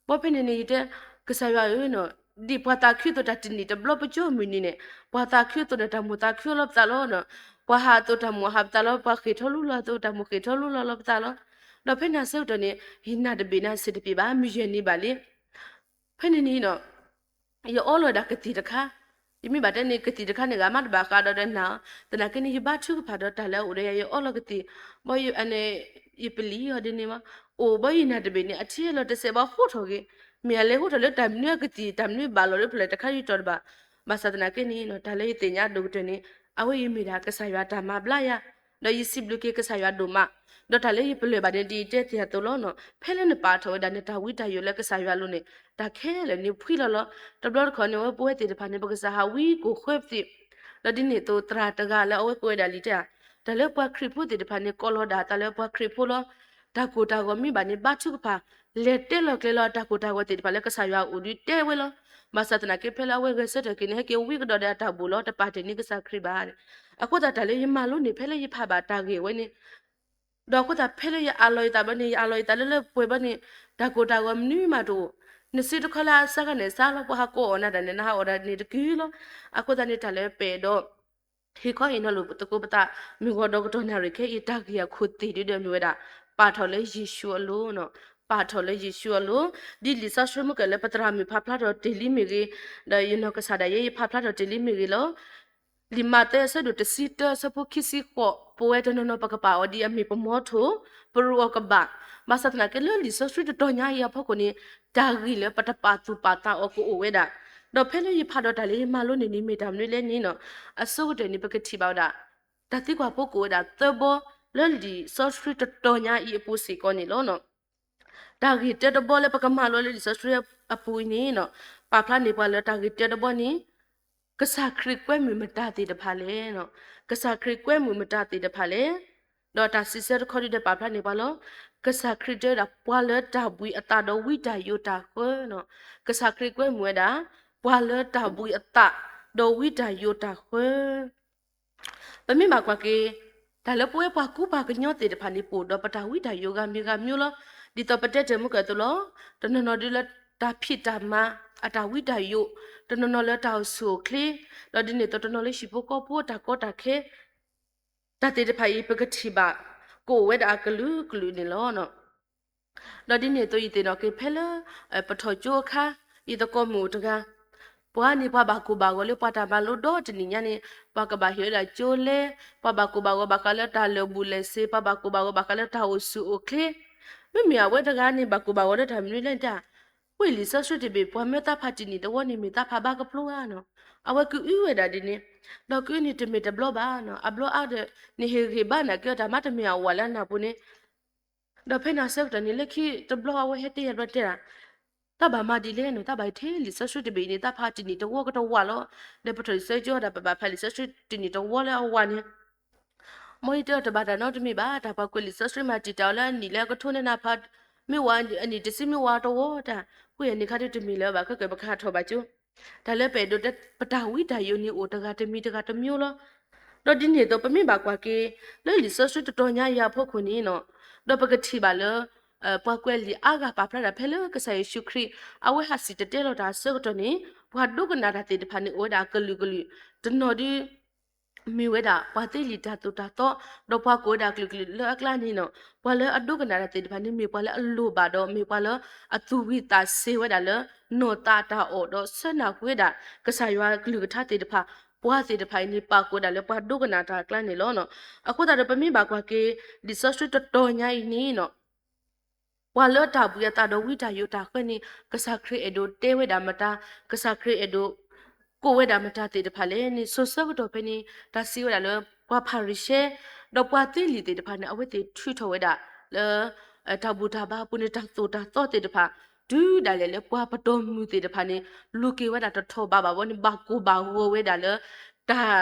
ဘၣ်ဖဲန့ၣ်န့ၣ် ယတဲ ကစၢ်ယွၤဧၢနီၤ, ဒ်ပှၤသးခုအသိးတၢ်တနံၣ်တဘျီပကၠိအမုၢ်နံၤန့ၣ် ပှၤသးခုအသိးန့ၣ် တၢ်မိၣ်သးခုလီၤပသးလီၤ. ပှၤဟးအသိးတၢ်မိၣ်ဟးပသးလီၤ, ပှၤဃ့ၢ်ထီၣ်လူလီၤအသိး တၢ်မိၣ်ဃ့ၢ်ထီၣ်လူလီၤလီၤပသးလီၤ. ဒီးဖဲန့ၣ်အဆၢကတီၢ်န့ၣ် ယနာ်တဘ့ၣ်န့ၣ် စ့ၣ်တပ့ၣ်ဘၣ် မုၢ်ယဲၢ်နံၤဘၣ်လံ. ဖဲန့ၣ်န့ၣ်နီၤ ယအီလီၤဝဲဒၣ်ကသံၣ်တခါ, ယမ့ၢ်ဘၣ်တဲန့ၣ် ကသံၣ်တခါန့ၣ် ဂၤမးတဘၣ်ဃးဒီးဒီးနၤ, သနာ်က့န့ၣ် ယဘါထုကဖၣ်ဒီးတၢ်လၢအအိၣ်ဒီးယၤ ယအီလီၤကသံၣ်, ဘၣ်ယ ယပလံၤအီၤဒ်န့ၣ်မး, အိၣ်ဘၣ်ယနာ်တဘ့ၣ်န့ၣ် အထံအလီၤတစဲးဘၣ်ဟီထီၣ်ဂ့ၤ, မ့ၢ်အလဲၤဟီထီၣ်လၢတၢ်မနုၤအကသံၣ် တၢ်မနုၤဘၣ်လီၤလၢဖျၢၣ်တခါယတီၤတဘၣ်, ဘၣ်ဆၣ်သနာ်က့န့ၣ် တၢ်လၢယသ့ၣ်ညါဒိၣ်ကတၢၢ်န့ၣ် အဝဲအံၤမ့ၢ်ဒၣ်ကစၢ်ယွၤတၢ်မၤဘျါယၤ, ဒီးယစံးဘျုးက့ၤကစၢ်ယွၤဒိၣ်မး, ဒီးတၢ်လၢယပလၢၢ်ဘၣ်န့ၣ် ဒ်ယတဲတ့ၢ်အသိးလီၤနီၤ, ဖဲလၢနပာ်ထီၣ်ဝဲဒၣ်နတၢ်ဝံတၢ်ယိးလၢကစၢ်ယွၤအလိၤန့ၣ် တၢ်ခဲလၢာ်န့ၣ်ဖှံလီၤလီၤ. တဘျီတခီၣ်န့ၣ် အဝဲပဝဲသ့ၣ်တဖၣ်န့ၣ် ပကစၢ်ဟးဝံကိၢ်ဃၢပသ့ၣ်, ဒီးဒ်န့ၣ်အသိးသရၣ်တဂၤလၢအဝဲကွဲးဝဲဒၣ်လံာ်တဲဧါ, တၢ်လၢပှၤခရံာ်ဖိသ့ၣ်တဖၣ်န့ၣ် ကိးလီၤဒၣ်တၢ်လၢပှၤခရံာ်ဖိလီၤ. တၢ်ကိၢ်တၢ်ဂီၤမ့ၢ်ဘၣ်န့ၣ် ဘါထုကဖၣ်, လဲၤတဲလီၤကျဲၤလီၤအတၢ်ကိၢ်တၢ်ဂီၤသ့ၣ်တဖၣ်လၢကစၢ်ယွၤအအိၣ်ဒုးတဲဝဲလီၤ. ဘၣ်ဆၣ်သနာ်က့ဖဲလၢအဝဲဂဲၤဆၢထၢၣ်က့ၤန့ၣ် ဟဲက့ၤဝံကဒီးဒီးအတၢ်ဘူၣ်လီၤ တပာ်တ့ၢ်န့ၢ်ကစၢ်ခရံာ်ဘၣ်. အဃိသတးတၢ်လၢယမၤလိန့ၣ် ဖဲလၢယဖးဘၣ်တၢ်ဂ့ၢ်ဝဲန့ၣ် ဒီးအဃိသတးဖဲလၢယအးလီၤယသးဘၣ်န့ၣ် ယအးလီၤယသးလၢလၢပှဲၤဘၣ်န့ၣ် တၢ်ကိၢ်တၢ်ဂီၤမနုၤမးတအိၣ်, နစုတခီလၢအစါခါန့ၣ် စါလီၤ ပှၤဟးကိးအီၣ်နၤတၢ်န့ၣ် နဟးအီၣ်ဒၣ်န့ၣ်တကုလီၤ. အဃိသတးန့ၣ် တၢ်လၢပအဲၣ်ဒိး ဟ့ၣ်ခီဟ့ၣ်နီၤလိာ်သကိးပသး မုၢ်ဂီၤဒီးကတီၢ်နၣ်ရံၣ်ခဲအံၤ တၢ်ဂ့ၢ်အခိၣ်သ့ၣ်ဒုဒီးမ့ၢ်ဝဲဒၣ် ပာ်ထီၣ်လၢယ့ၣ်ၡူးအလိၤ, ပာ်ထီၣ်လၢယ့ၣ်ၡူးအလိၤ, ဒ်လံာ်စီဆှံမုၢ်ကၢၢ်လၢပသရၣ်မုၣ်ဖးဖျါထီၣ်တ့ၢ်လံမ့ၢ်ဂ့ၤ, ဒီးယနီၢ်ကစၢ်ဒၣ်ယဲ ယဖးဖျါထီၣ်တ့ၢ်လံမ့ၢ်ဂ့ၤလီၤ. လံာ်မးသဲအဆၢဒိၣ်တဆံတၢ အဆၢဖိခံဆံဃိး ပဝဲတနီၤနီၤပကပာ်အီၤဒ်အမ့ၢ်ပမီထိၣ်, ပရူးအီၤကဘၣ်. ဘၣ်ဆၣ်သနာ်က့လၢလံာ်စီဆှံတတီၤညါအံၤအဖီခိၣ်န့ၣ် တၢ်ဂ့ၢ်လၢပတပာ်သူၣ်ပာ်သးအီၤကအိၣ်ဝဲဒၣ်. ဒီးဖဲလၢယဖးဒီးတၢ်လၢယမၤလိန့ၣ်န့ၣ်မ့ၢ်တၢ်မနုၤလဲၣ်န့ၣ်နီၤ, အဆိကတၢၢ်န့ၣ် ပကထံၣ်ဘၣ်ဝဲဒၣ် တၢ်သံကွၢ်ဖိကအိၣ်ဝဲဒၣ်သၢဘီ လၢလံာ်စီဆှံတတီၤညါအံၤအပူၤစ့ၢ်ကီးန့ၣ်လီၤ. တၢ်ဂ့ၢ်တၢတဘီလၢပကမၤလိလၢလံာ်စီဆှံအပူၤအံၤန့ၣ် ပာ်ဖျါန့ၢ်ပှၤလၢတၢ်ဂ့ၢ်တၢတဘီန့ၣ် ကစၢ်ခရံာ်ကွဲမုာ်မတၤသ့ၣ်တဖၣ်လဲၣ်. ကစၢ်ခရံာ်ကွဲမုာ်မတၤသ့ၣ်တဖၣ်လဲၣ်. ဒီးတၢ်စံးဆၢတခီဒုဒီးပာ်ဖျါန့ၢ်ပှၤလီၤ. ကစၢ်ခရံာ်တဲဝဲဒၣ် ပှၤလၢတၢ်ဘှံးအသးဒီးဝံတၢ်ယိးတၢ်ဃၢ. ကစၢ်ခရံာ်ကွဲမုာ်ဝဲဒၣ် ပှၤလၢတၢ်ဘှံးအသး ဒီးဝံတၢ်ယိးတၢ်ဃၢ ပမ့ၢ်ဘၣ်ကွၢ်က့ၤ တၢ်လၢပဝဲပှၤကူပှၤကညီသ့ၣ်တဖၣ်န့ၣ် ပအိၣ်ဒီးပတၢ်ဝံတၢ်ယိးဂၤမံၤဂၤမံၤလီၤ. ဒ်သိးပတဲတ့ၢ်မုၢ်ကၢၢ်အသိးလီၤ. တနီၤနီၤဒုလၢတၢ်ဖံးတၢ်မၤအတၢ်ဝံတၢ်ယိး, တနီၤနီၤလၢတၢ်အိၣ်ဆူၣ်အိၣ်ချ့, ဒီးဒ်န့ၣ်အသိးတနီၤလၢဟံၣ်ဖိဃီဖိတၢ်ကီတၢ်ခဲ တၢ်သ့ၣ်တဖၣ်အံၤ ပကထံၣ်ဘၣ် ကအိၣ်ဝဲဒၣ်အကလုာ်ကလုာ်န့ၣ်လီၤ. ဒီးဒ်န့ၣ်အသိးယသ့ၣ်နီၣ်က့ၤဖဲလၢ ပထီၣ်ကၠိအခါ ယသကိးမုၣ်အိၣ်တဂၤ, ပှၤန့ၣ်ပှၤဘၣ်ကိၢ်ဘၣ်ဂီၤလၢပှၤတၢ်မၤလိဒီတနံၣ်ညါန့ၣ် ပှၤကဘၣ်ဟ့ၣ်ဝဲဒၣ်ကၠိလဲ, ပှၤဘၣ်ကိၢ်ဘၣ်ဂီၤဘၣ်ဃးလၢတၢ်လၢာ်ဘူၣ်လဲာ်စ့, ပှၤဘၣ်ကိၢ်ဘၣ်ဂီၤဘၣ်ဃးလၢတၢ်အိၣ်ဆူၣ်အိၣ်ချ့, မ့မ့ၢ်အဝဲတဂၤန့ၣ် ဘၣ်ကိၢ်ဘၣ်ဂီၤလၢတၢ်မနုၤလဲၣ်တၢ် ဝ့ၢ်လံာ်စီဆှံတဘ့ၣ် ပှၤမၢသးဖးတနံၣ်တဝီန့ၣ် မ့ၢ်သးဖးဘါကဖျိဧါနီၤ, အဝဲကအုဝဲဒၣ်ဒ်န့ၣ်, ဒီးကအုန့ၣ်တမ့ၢ်တဘျီဘၣ်နီၤ, အဘျီအါဒီး နဟ့ၣ်ဂံၢ်ဘါနၤက့ၤအီၤတၢ်မးတမ့ၢ်အဝၤလၢအနၢ်ပူၤန့ၣ်, ဒီးဖဲန့ၣ်အဆၢကတီၢ်န့ၣ် လၢခံတဘျီအဝဲဟဲတဲယၤဘျီတဲဒၣ် တၢ်ဘၣ်မၤဒ်လဲၣ်နီၤ, တၢ်ဘၣ်ထဲလံာ်စီဆှံတဘ့ၣ်အံၤန့ၣ် သးဖးတနံၣ်တဝီကတဝးလီၤ, ဒီးပထီၣ်လံာ်စီဆှံကၠိဒီး ပဘၣ်ဖးလံာ်စီဆှံတနံၣ်တဝီလၢအဝၤန့ၣ် မ်ယတဲအီၤတဘၣ်တၢ်နီတမံၤဘၣ်, တၢ်ပှၤကွဲးလံာ်စီဆှံမၤတံာ်တာ်အီၤလၢအနံၣ်လၢအကထိန့ၣ်နၤဖး, မ့ၢ်ဝၤအနံၣ်တဆံမ့ၢ်ဝၤတဝီတၢ်, ဃိယၤန့ၣ်ခါဒုတမ့ၢ်လၢၤဘၣ် ခဲကဲပကဟးထီၣ်ဘၣ်ကၠိ, တၢ်လၢပအဲၣ်ဒိးတဲ ပတၢ်ဝံတၢ်ယိးန့ၣ်အိၣ်တဂၤတမံၤတဂၤတမံၤလီၤ. ဒီးဒ်န့ၣ်အသိး ပမ့ၢ်ဘၣ်ကွၢ်က့ၤ လၢလံာ်စီဆှံတတီၤညါအံၤအဖီခိၣ်န့ၣ်နီၤ, ဒီးပကထံၣ်ဘၣ်လၢ ပှၤကွဲးလံာ်အါဂၤပာ်ဖျါဒၣ်ဖဲလၢကစၢ်ယ့ၣ်ၡူးခရံာ် အဝဲဟးစံၣ်တဲၤတဲလီၤတၢ်အဆၢကတီၢ်န့ၣ် ပှၤဒိကနၣ်တၢ်သ့ၣ်တဖၣ်န့ၣ် အိၣ်ဝဲဒၣ်အကလုာ်ကလုာ်, တနီၤဒု မ့ၢ်ဝဲဒၣ်ပှၤသ့လံာ်တၢ်သိၣ်တၢ်သီ, ဒီးပှၤကိးဝဲဒၣ်ကလုာ်ကလုာ်လၢအကျါန့ၣ်နီၤ, ပှၤလၢအဒိကနၣ်တၢ်သ့ၣ်တဖၣ်န့ၣ် မ့ၢ်ပှၤလၢအလိၣ်ဘၣ်ဒီး မ့ၢ်ပှၤလၢအသူၣ်ဝံၤသးစဲၤဝဲဒၣ်လၢ နီၢ်သးတၢ်အီၣ်ဒီးဆၢနၢ်ဟူဝဲဒၣ် ကစၢ်ယွၤကလုၢ်ကထါသ့ၣ်တဖၣ်, ပှၤသ့ၣ်တဖၣ်အံၤန့ၣ် ပာ်ကိးဝဲဒၣ်လၢပှၤဒိကနၣ်တၢ်အကျါန့ၣ်လီၤ. အဃိသတးဒီးပမ့ၢ်ဘၣ်ကွၢ်က့ၤ လံာ်စီဆှံတတီၤညါအံၤန့ၣ်နီၤ ပှၤလၢတၢ်ဘှံးအသးဒီးဝံတၢ်ယိးတၢ်ဃၢန့ၣ် ကစၢ်ခရံာ်အဲၣ်ဒိးတဲဝဲဒၣ်မတၤ, ကစၢ်ခရံာ်အဲၣ်ဒိးကိးဝဲဒၣ်မတၤသ့ၣ်တဖၣ်လဲၣ်န့ၣ် စိၤဆၢကတီၢ်ဖဲန့ၣ် တၢ်စံးဝဲဒၣ်လၢ ပှၤဖၤရံၤၡဲ ဒီးပှၤသ့လံာ်သ့ၣ်တဖၣ်န့ၣ် အဝဲသ့ၣ်ထုးထီၣ်ဝဲဒၣ်လၢ တၢ်ဘူၣ်တၢ်ဘါအပူၤန့ၣ် တၢ်သိၣ်တၢ်သီသ့ၣ်တဖၣ် တုၤဒၣ်လဲာ်လၢပှၤပတီၢ်မုၢ်သ့ၣ်တဖၣ်န့ၣ် လူၤက့ၤဝဲဒၣ်တထီၣ်ဘးဘၣ်ဘီန့ၣ် ဘၣ်ကိၢ်ဘၣ်ဂီၤဝဲဒၣ်လၢ တၢ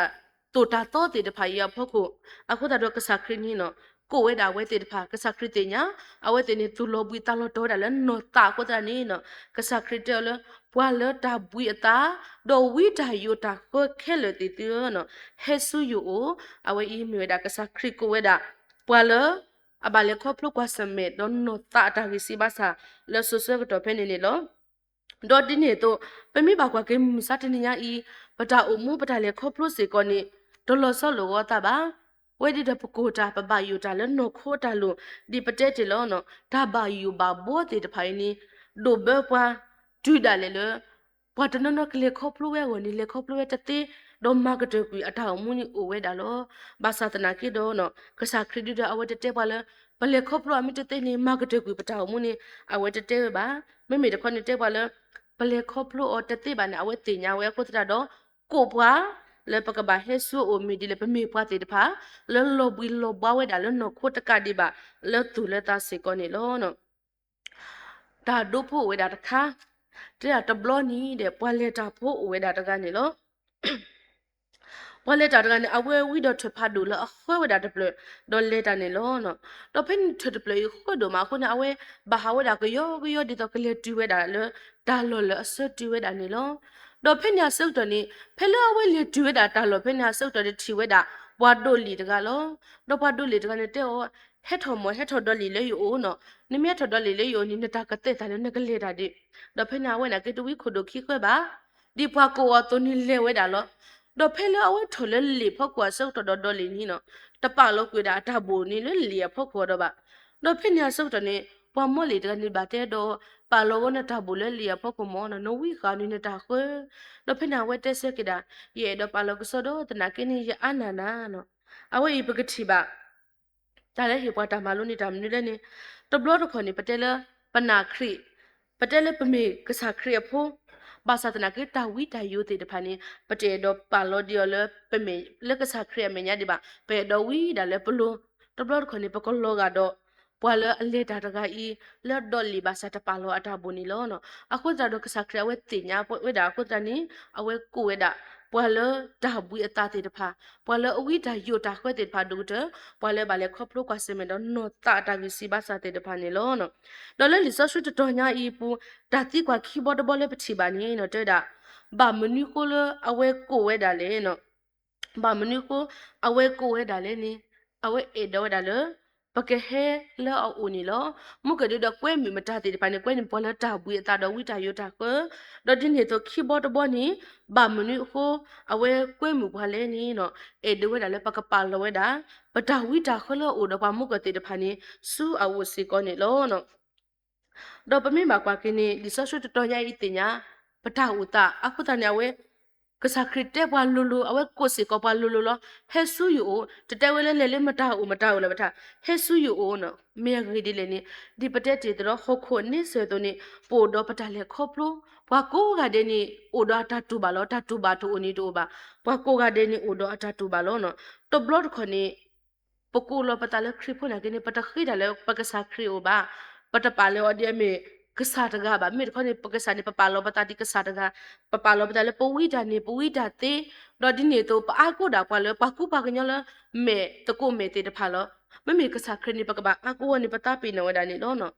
်သိၣ်တၢ်သီသ့ၣ်တဖၣ်အံၤအဖီခိၣ်, အဃိသတးဒီးကစၢ်ခရံာ်န့ၣ်နီၤ ကိးဝဲဒၣ်အဝဲသ့ၣ်တဖၣ် ကစၢ်ခရံာ်သ့ၣ်ညါ, အဝဲသ့ၣ်န့ၣ်သူၣ်လီၤဘှံးသးလီၤတီၤဝဲဒၣ်လၢနီၢ်သးအဃိသတးန့ၣ်နီၤ ကစၢ်ခရံာ်တဲအီၤလၢ ပှၤလၢတၢ်ဘှံးအသး ဒီးဝံတၢ်ယိးတၢ်ဃၢခဲလၢာ်သ့ၣ်သုဧၢနီၤ ဟဲဆူယအိၣ်, အဝဲအံၤမ့ၢ်ဝဲဒၣ်ကစၢ်ခရံာ်ကိးဝဲဒၣ် ပှၤလၢ အဘၣ်လဲၤခီဖျိကွၢ်ဆၢၣ်မဲာ်ဒီးနီၢ်သးအတၢ်ဂံၢ်စၢ်ဘါစၢ် လၢစိၤဆၢကတီၢ်ဖဲန့ၣ်န့ၣ်လီၤ. ဒီးဒ်န့ၣ်အသိး ပမ့ၢ်ဘၣ်ကွၢ်က့ၤမုၢ်မဆါတနံၤညါအံၤ ပတၢ်အိၣ်မူပတၢ်လဲၤခီဖျိစ့ၢ်ကီးန့ၣ် တလီၤဆီလိာ်အသးဘၣ်. ဝဲဒၣ်ဒီးပကိၢ်တၢ်ပဘၣ်ယိၣ်တၢ်လၢနီၢ်ခိအတၢ်လိၤ ဒ်ပတဲတ့ၢ်လီၤနီၤ တၢ်ဘၣ်ယိၣ်ဘၣ်ဘှီသ့ၣ်တဖၣ်အံၤန့ၣ် ဒိၣ်ဘၢပှၤ တုၤဒၣ်လဲာ်လၢ ပှၤတနီၤနီၤကလဲၤခီဖျိဝဲအဂီၢ်န့ၣ် လဲၤခီဖျိဝဲတသ့, ဒီးမၤကတၢၢ်ကွံာ်အတၢ်အိၣ်မူန့ၣ်အိၣ်ဝဲဒၣ်လီၤ. ဘၣ်ဆၣ်သနာ်က့ဒီး ကစၢ်ခရံာ်ဒုဒီးအဝဲတတဲပှၤလၢ ပလဲၤခီဖျိအမ့ၢ်တသ့န့ၣ် မၤကတၢၢ်ကွံာ်ပတၢ်အိၣ်မူန့ၣ် အဝဲတတဲဝဲဘၣ်. မ့မ့ၢ်တခီန့ၣ်တဲပှၤလၢ ပလဲၤခီဖျိအီၤတသ့ဘၣ်န့ၣ် အဝဲသ့ၣ်ညါဝဲအဃိသတးဒီး ကိးပှၤ လၢပကဘၣ်ဟဲဆူအအိၣ်မ့ၢ်ဒ်လဲၣ် ပမ့ၢ်ပှၤသ့ၣ်တဖၣ် လၢလီၤဘှံးလီၤဘှါဝဲဒၣ်လၢနီၢ်ခိတကးဒံးဘၣ် လၢသူၣ်လၢသးစ့ၢ်ကီးန့ၣ်လီၤ. တၢ်ဒိဖိအိၣ်ဝဲဒၣ်တခါ, တဲဒၣ်တဘျီန့ၣ်ဒီး ပှၤလဲၤတၢ်ဖိအိၣ်ဝဲဒၣ်တဂၤန့ၣ်လီၤ. ပှၤလဲၤတၢ်တဂၤန့ၣ် အဝဲဝံဒီးထၢၣ်ဖးဒိၣ်လၢအဃၢဝဲဒၣ်တဖျၢၣ် ဒီးလဲၤတၢ်န့ၣ်လီၤ. ဒီးဖဲန့ၣ်ထၢၣ်တဖျၢၣ်အံၤဃၢဒိၣ်မးအဃိန့ၣ် အဝဲဘၣ်ဟးဝဲဒၣ်ကယီကယီဒ်သိးကလဲၤတုၤဝဲဒၣ်လၢ တၢ်လီၢ်လၢအဆၢတုၤဝဲဒၣ်န့ၣ်လီၤ. ဒီးဖဲန့ၣ်အဆၢကတီၢ်န့ၣ် ဖဲလၢအဝဲလဲၤတုၤဝဲဒၣ်တၢ်လီၢ်ဖဲန့ၣ်အဆၢကတီၢ်န့ၣ် ထံၣ်ဝဲဒၣ် ပှၤဒိးလံာ်တဂၤလီၤ. ဒီးပှၤဒိးလံာ်တဂၤန့ၣ်တဲအီၤ, ဟဲထီၣ်မီၢ် ဟဲထီၣ်ဒီးလံာ်လၢယအိၣ်နီၤ, နမ့ၢ်ဟဲထီၣ်ဒီးလံာ်လၢယအိၣ်န့ၣ် နတၢ်ကသဲးသးလၢနကလဲၤတၢ်ဒံး. ဒီးဖဲန့ၣ်အဝဲန့ၣ်က့ၤတဝံခိၣ်ဒိၣ်ခံဃၢဘၣ် ဒ်ပှၤကိးအီၤအသိးန့ၣ်လဲၤဝဲဒၣ်လီၤ. ဒီးဖဲလၢအဝဲထီၣ်လၢလံာ်ဖီခိၣ်အဆၢကတီၢ်ဒီးဒီးလံာ်န့ၣ်နီၤ, တပာ်လီၤကွံာ်ဒၣ်အတၢ်ဘိၣ်န့ၣ်လၢလံာ်အဖီခိၣ်ဒီးဘၣ်. ဒီးဖဲန့ၣ်အဆၢကတီၢ်န့ၣ် ပှၤမီလံာ်တဂၤန့ၣ်ဘၣ်တဲဒီး ပာ်လီၤဝဲနတၢ်ဘိၣ်လၢလံာ်အဖီခိၣ်မီၢ်နီၤ, နဝံဃာ်န့ၣ်နတၢ်ဃၢ. ဒီးဖဲန့ၣ်အဝဲတဲဆၢက့ၤဒၣ်, ယအဲၣ်ဒိးပာ်လီၤကစီဒီသနာ်က့န့ၣ် ယအါနၢ်နၤနီၤ. အဝဲအံၤပကထံၣ်ဘၣ် တၢ်လၢဟ့ၣ်ပှၤတၢ်မၤလိန့ၣ်တၢ်မနုၤလဲၣ်န့ၣ်, တဘျီတခီၣ်န့ၣ် ပတဲလၢ ပနာ်ခရံာ်, ပတဲလၢပမ့ၢ်ကစၢ်ခရံာ်အဖိ, ဘၣ်ဆၣ်သနာ်က့တၢ်ဝံတၢ်ယိးသ့ၣ်တဖၣ်န့ၣ် ပတအဲၣ်ဒိးပာ်လီၤဒံးအီၤလၢပမဲာ်လၢကစၢ်ခရံာ်အမဲာ်ညါဒံးဘၣ်, ပအဲၣ်ဒိးဝံဒၣ်လၢပလိၤ. တဘျီတခီၣ်န့ၣ် ပကလီၤဂာ်ဒီး ပှၤလၢအလဲၤတၢ်တဂၤအံၤ လၢဒီးလံာ်ဘၣ်ဆၣ်တပာ်လီၤအတၢ်ဘိၣ်န့ၣ်လီၤ. အဃိသတးဒီးကစၢ်ခရံာ်အဝဲသ့ၣ်ညါဝဲဒၣ်အဃိသတးန့ၣ် အဝဲကိးဝဲဒၣ် ပှၤလၢတၢ်ဘှံးအသးသ့ၣ်တဖၣ်, ပှၤလၢအဝံတၢ်ယိးတၢ်ဃၢသ့ၣ်တဖၣ်ဒိၣ်ကတၢၢ်, ပှၤလၢဘၣ်လဲၤခီဖျိကွၢ်ဆၢၣ်မဲာ်ဒီးနီၢ်သးအတၢ်ဂံၢ်စၢ်ဘါစၢ်သ့ၣ်တဖၣ်န့ၣ်လီၤ. ဒီးလၢလံာ်စီဆှံတတီၤညါအံၤအပူၤ တၢ်သံကွၢ်ခံဘီတဘီလၢပထံၣ်ဘၣ်န့ၣ်နီၤ တဲဝဲဒၣ် ဘၣ်မနုၤဃိလၢအဝဲကိးဝဲဒၣ်လဲၣ်နီၤ. ဘၣ်မနုၤဃိ အဝဲကိးဝဲဒၣ်လဲၣ်န့ၣ် အဝဲအဲၣ်ဒိးဝဲဒၣ်လၢ ပကဟဲလၢအအိၣ်န့ၣ်လီၤ. မုၢ်ကဒုဒီးကွဲမုာ်မတၤသ့ၣ်တဖၣ်န့ၣ် ကွဲန့ၣ်ပှၤလၢတၢ်ဘှံးအသးဒီးဝံတၢ်ယိးတၢ်ဃၢ, ဒီးဒ်န့ၣ်အသိးခံဘီတဘီန့ၣ် ဘၣ်မနုၤအဃိ အဝဲကွဲမုာ်ပှၤလဲၣ်န့ၣ်နီၤ အဲၣ်ဒိးဝဲဒၣ်လၢပကပာ်လီၤဝဲဒၣ် ပတၢ်ဝံတၢ်ဃၢလၢအအိၣ်ဒီးပှၤမုၢ်ကဒုသ့ၣ်တဖၣ်န့ၣ် ဆူအအိၣ်စ့ၢ်ကီးန့ၣ်လီၤ. ဒီးပမ့ၢ်ဘၣ်ကွၢ်က့ၤန့ၣ် လံာ်စီဆှံတတီၤညါအံၤသ့ၣ်ညါ ပတၢ်အိၣ်သးအဃိသတးန့ၣ် အဝဲ ကစၢ်ခရံာ်တဲပှၤလိၤလိၤ အဝဲကိးစ့ၢ်ကီးပှၤလိၤလိၤလီၤ. ဟဲဆူယအိၣ် တတဲဝဲလၢလဲၤလၢမတၤအိၣ်မတၤအိၣ်လၢၤဘၣ်တၢ်, ဟဲဆူယအိၣ်နီၤ. မ့ၢ်အဂ့ၢ်ဒ်လဲၣ်န့ၣ် ဒ်ပတဲတ့ၢ်သးဒီး ဟီၣ်ခိၣ်န့ဆၢၣ်အသိးန့ၣ် ပအိၣ်ဒီးပတၢ်လဲၤခီဖျိ, ပှၤကိးဂၤဒဲးန့ၣ် အိၣ်ဒီးအတၢ်တူၢ်ဘၣ်လီၤ. တၢ်တူၢ်ဘၣ်တအိၣ်န့ၣ်တအိၣ်ဘၣ်. ပှၤကိးဂၤဒဲးန့ၣ်အိၣ်ဒီးအတၢ်တူၢ်ဘၣ်လီၤနီၤ. တဘျီတခီၣ်န့ၣ် ပကိးလီၤပသးလၢခရံာ်ဖိနာ်က့န့ၣ် ပတဃ့တၢ်လၢပကစၢ်ခရံာ်အအိၣ်ဘၣ်. ပတပာ်လီၤအီၤဒ်အမ့ၢ်ကစၢ်တဂၤဘၣ်. မ့ၢ်တခီန့ၣ် ပကစၢ်န့ၣ် ပပာ်လီၤပသးဒ်ကစၢ်တဂၤ, ပပာ်လီၤပသးလၢပဝံတၢ်န့ၣ် ပဝံတၢ်သ့, ဒီးဒ်န့ၣ်အသိး ပအါကိးဒၣ်ပှၤလၢပှၤကူပှၤကညီလၢမဲာ်သကိးမဲာ်သ့ၣ်တဖၣ်လီၤ. မ့မ့ၢ်ကစၢ်ခရံာ်န့ၣ် ပကဘၣ်အါကိးဝဲန့ၣ် ပသးပ့ၤနီၣ်ဝဲဒၣ်န့ၣ်လီၤ.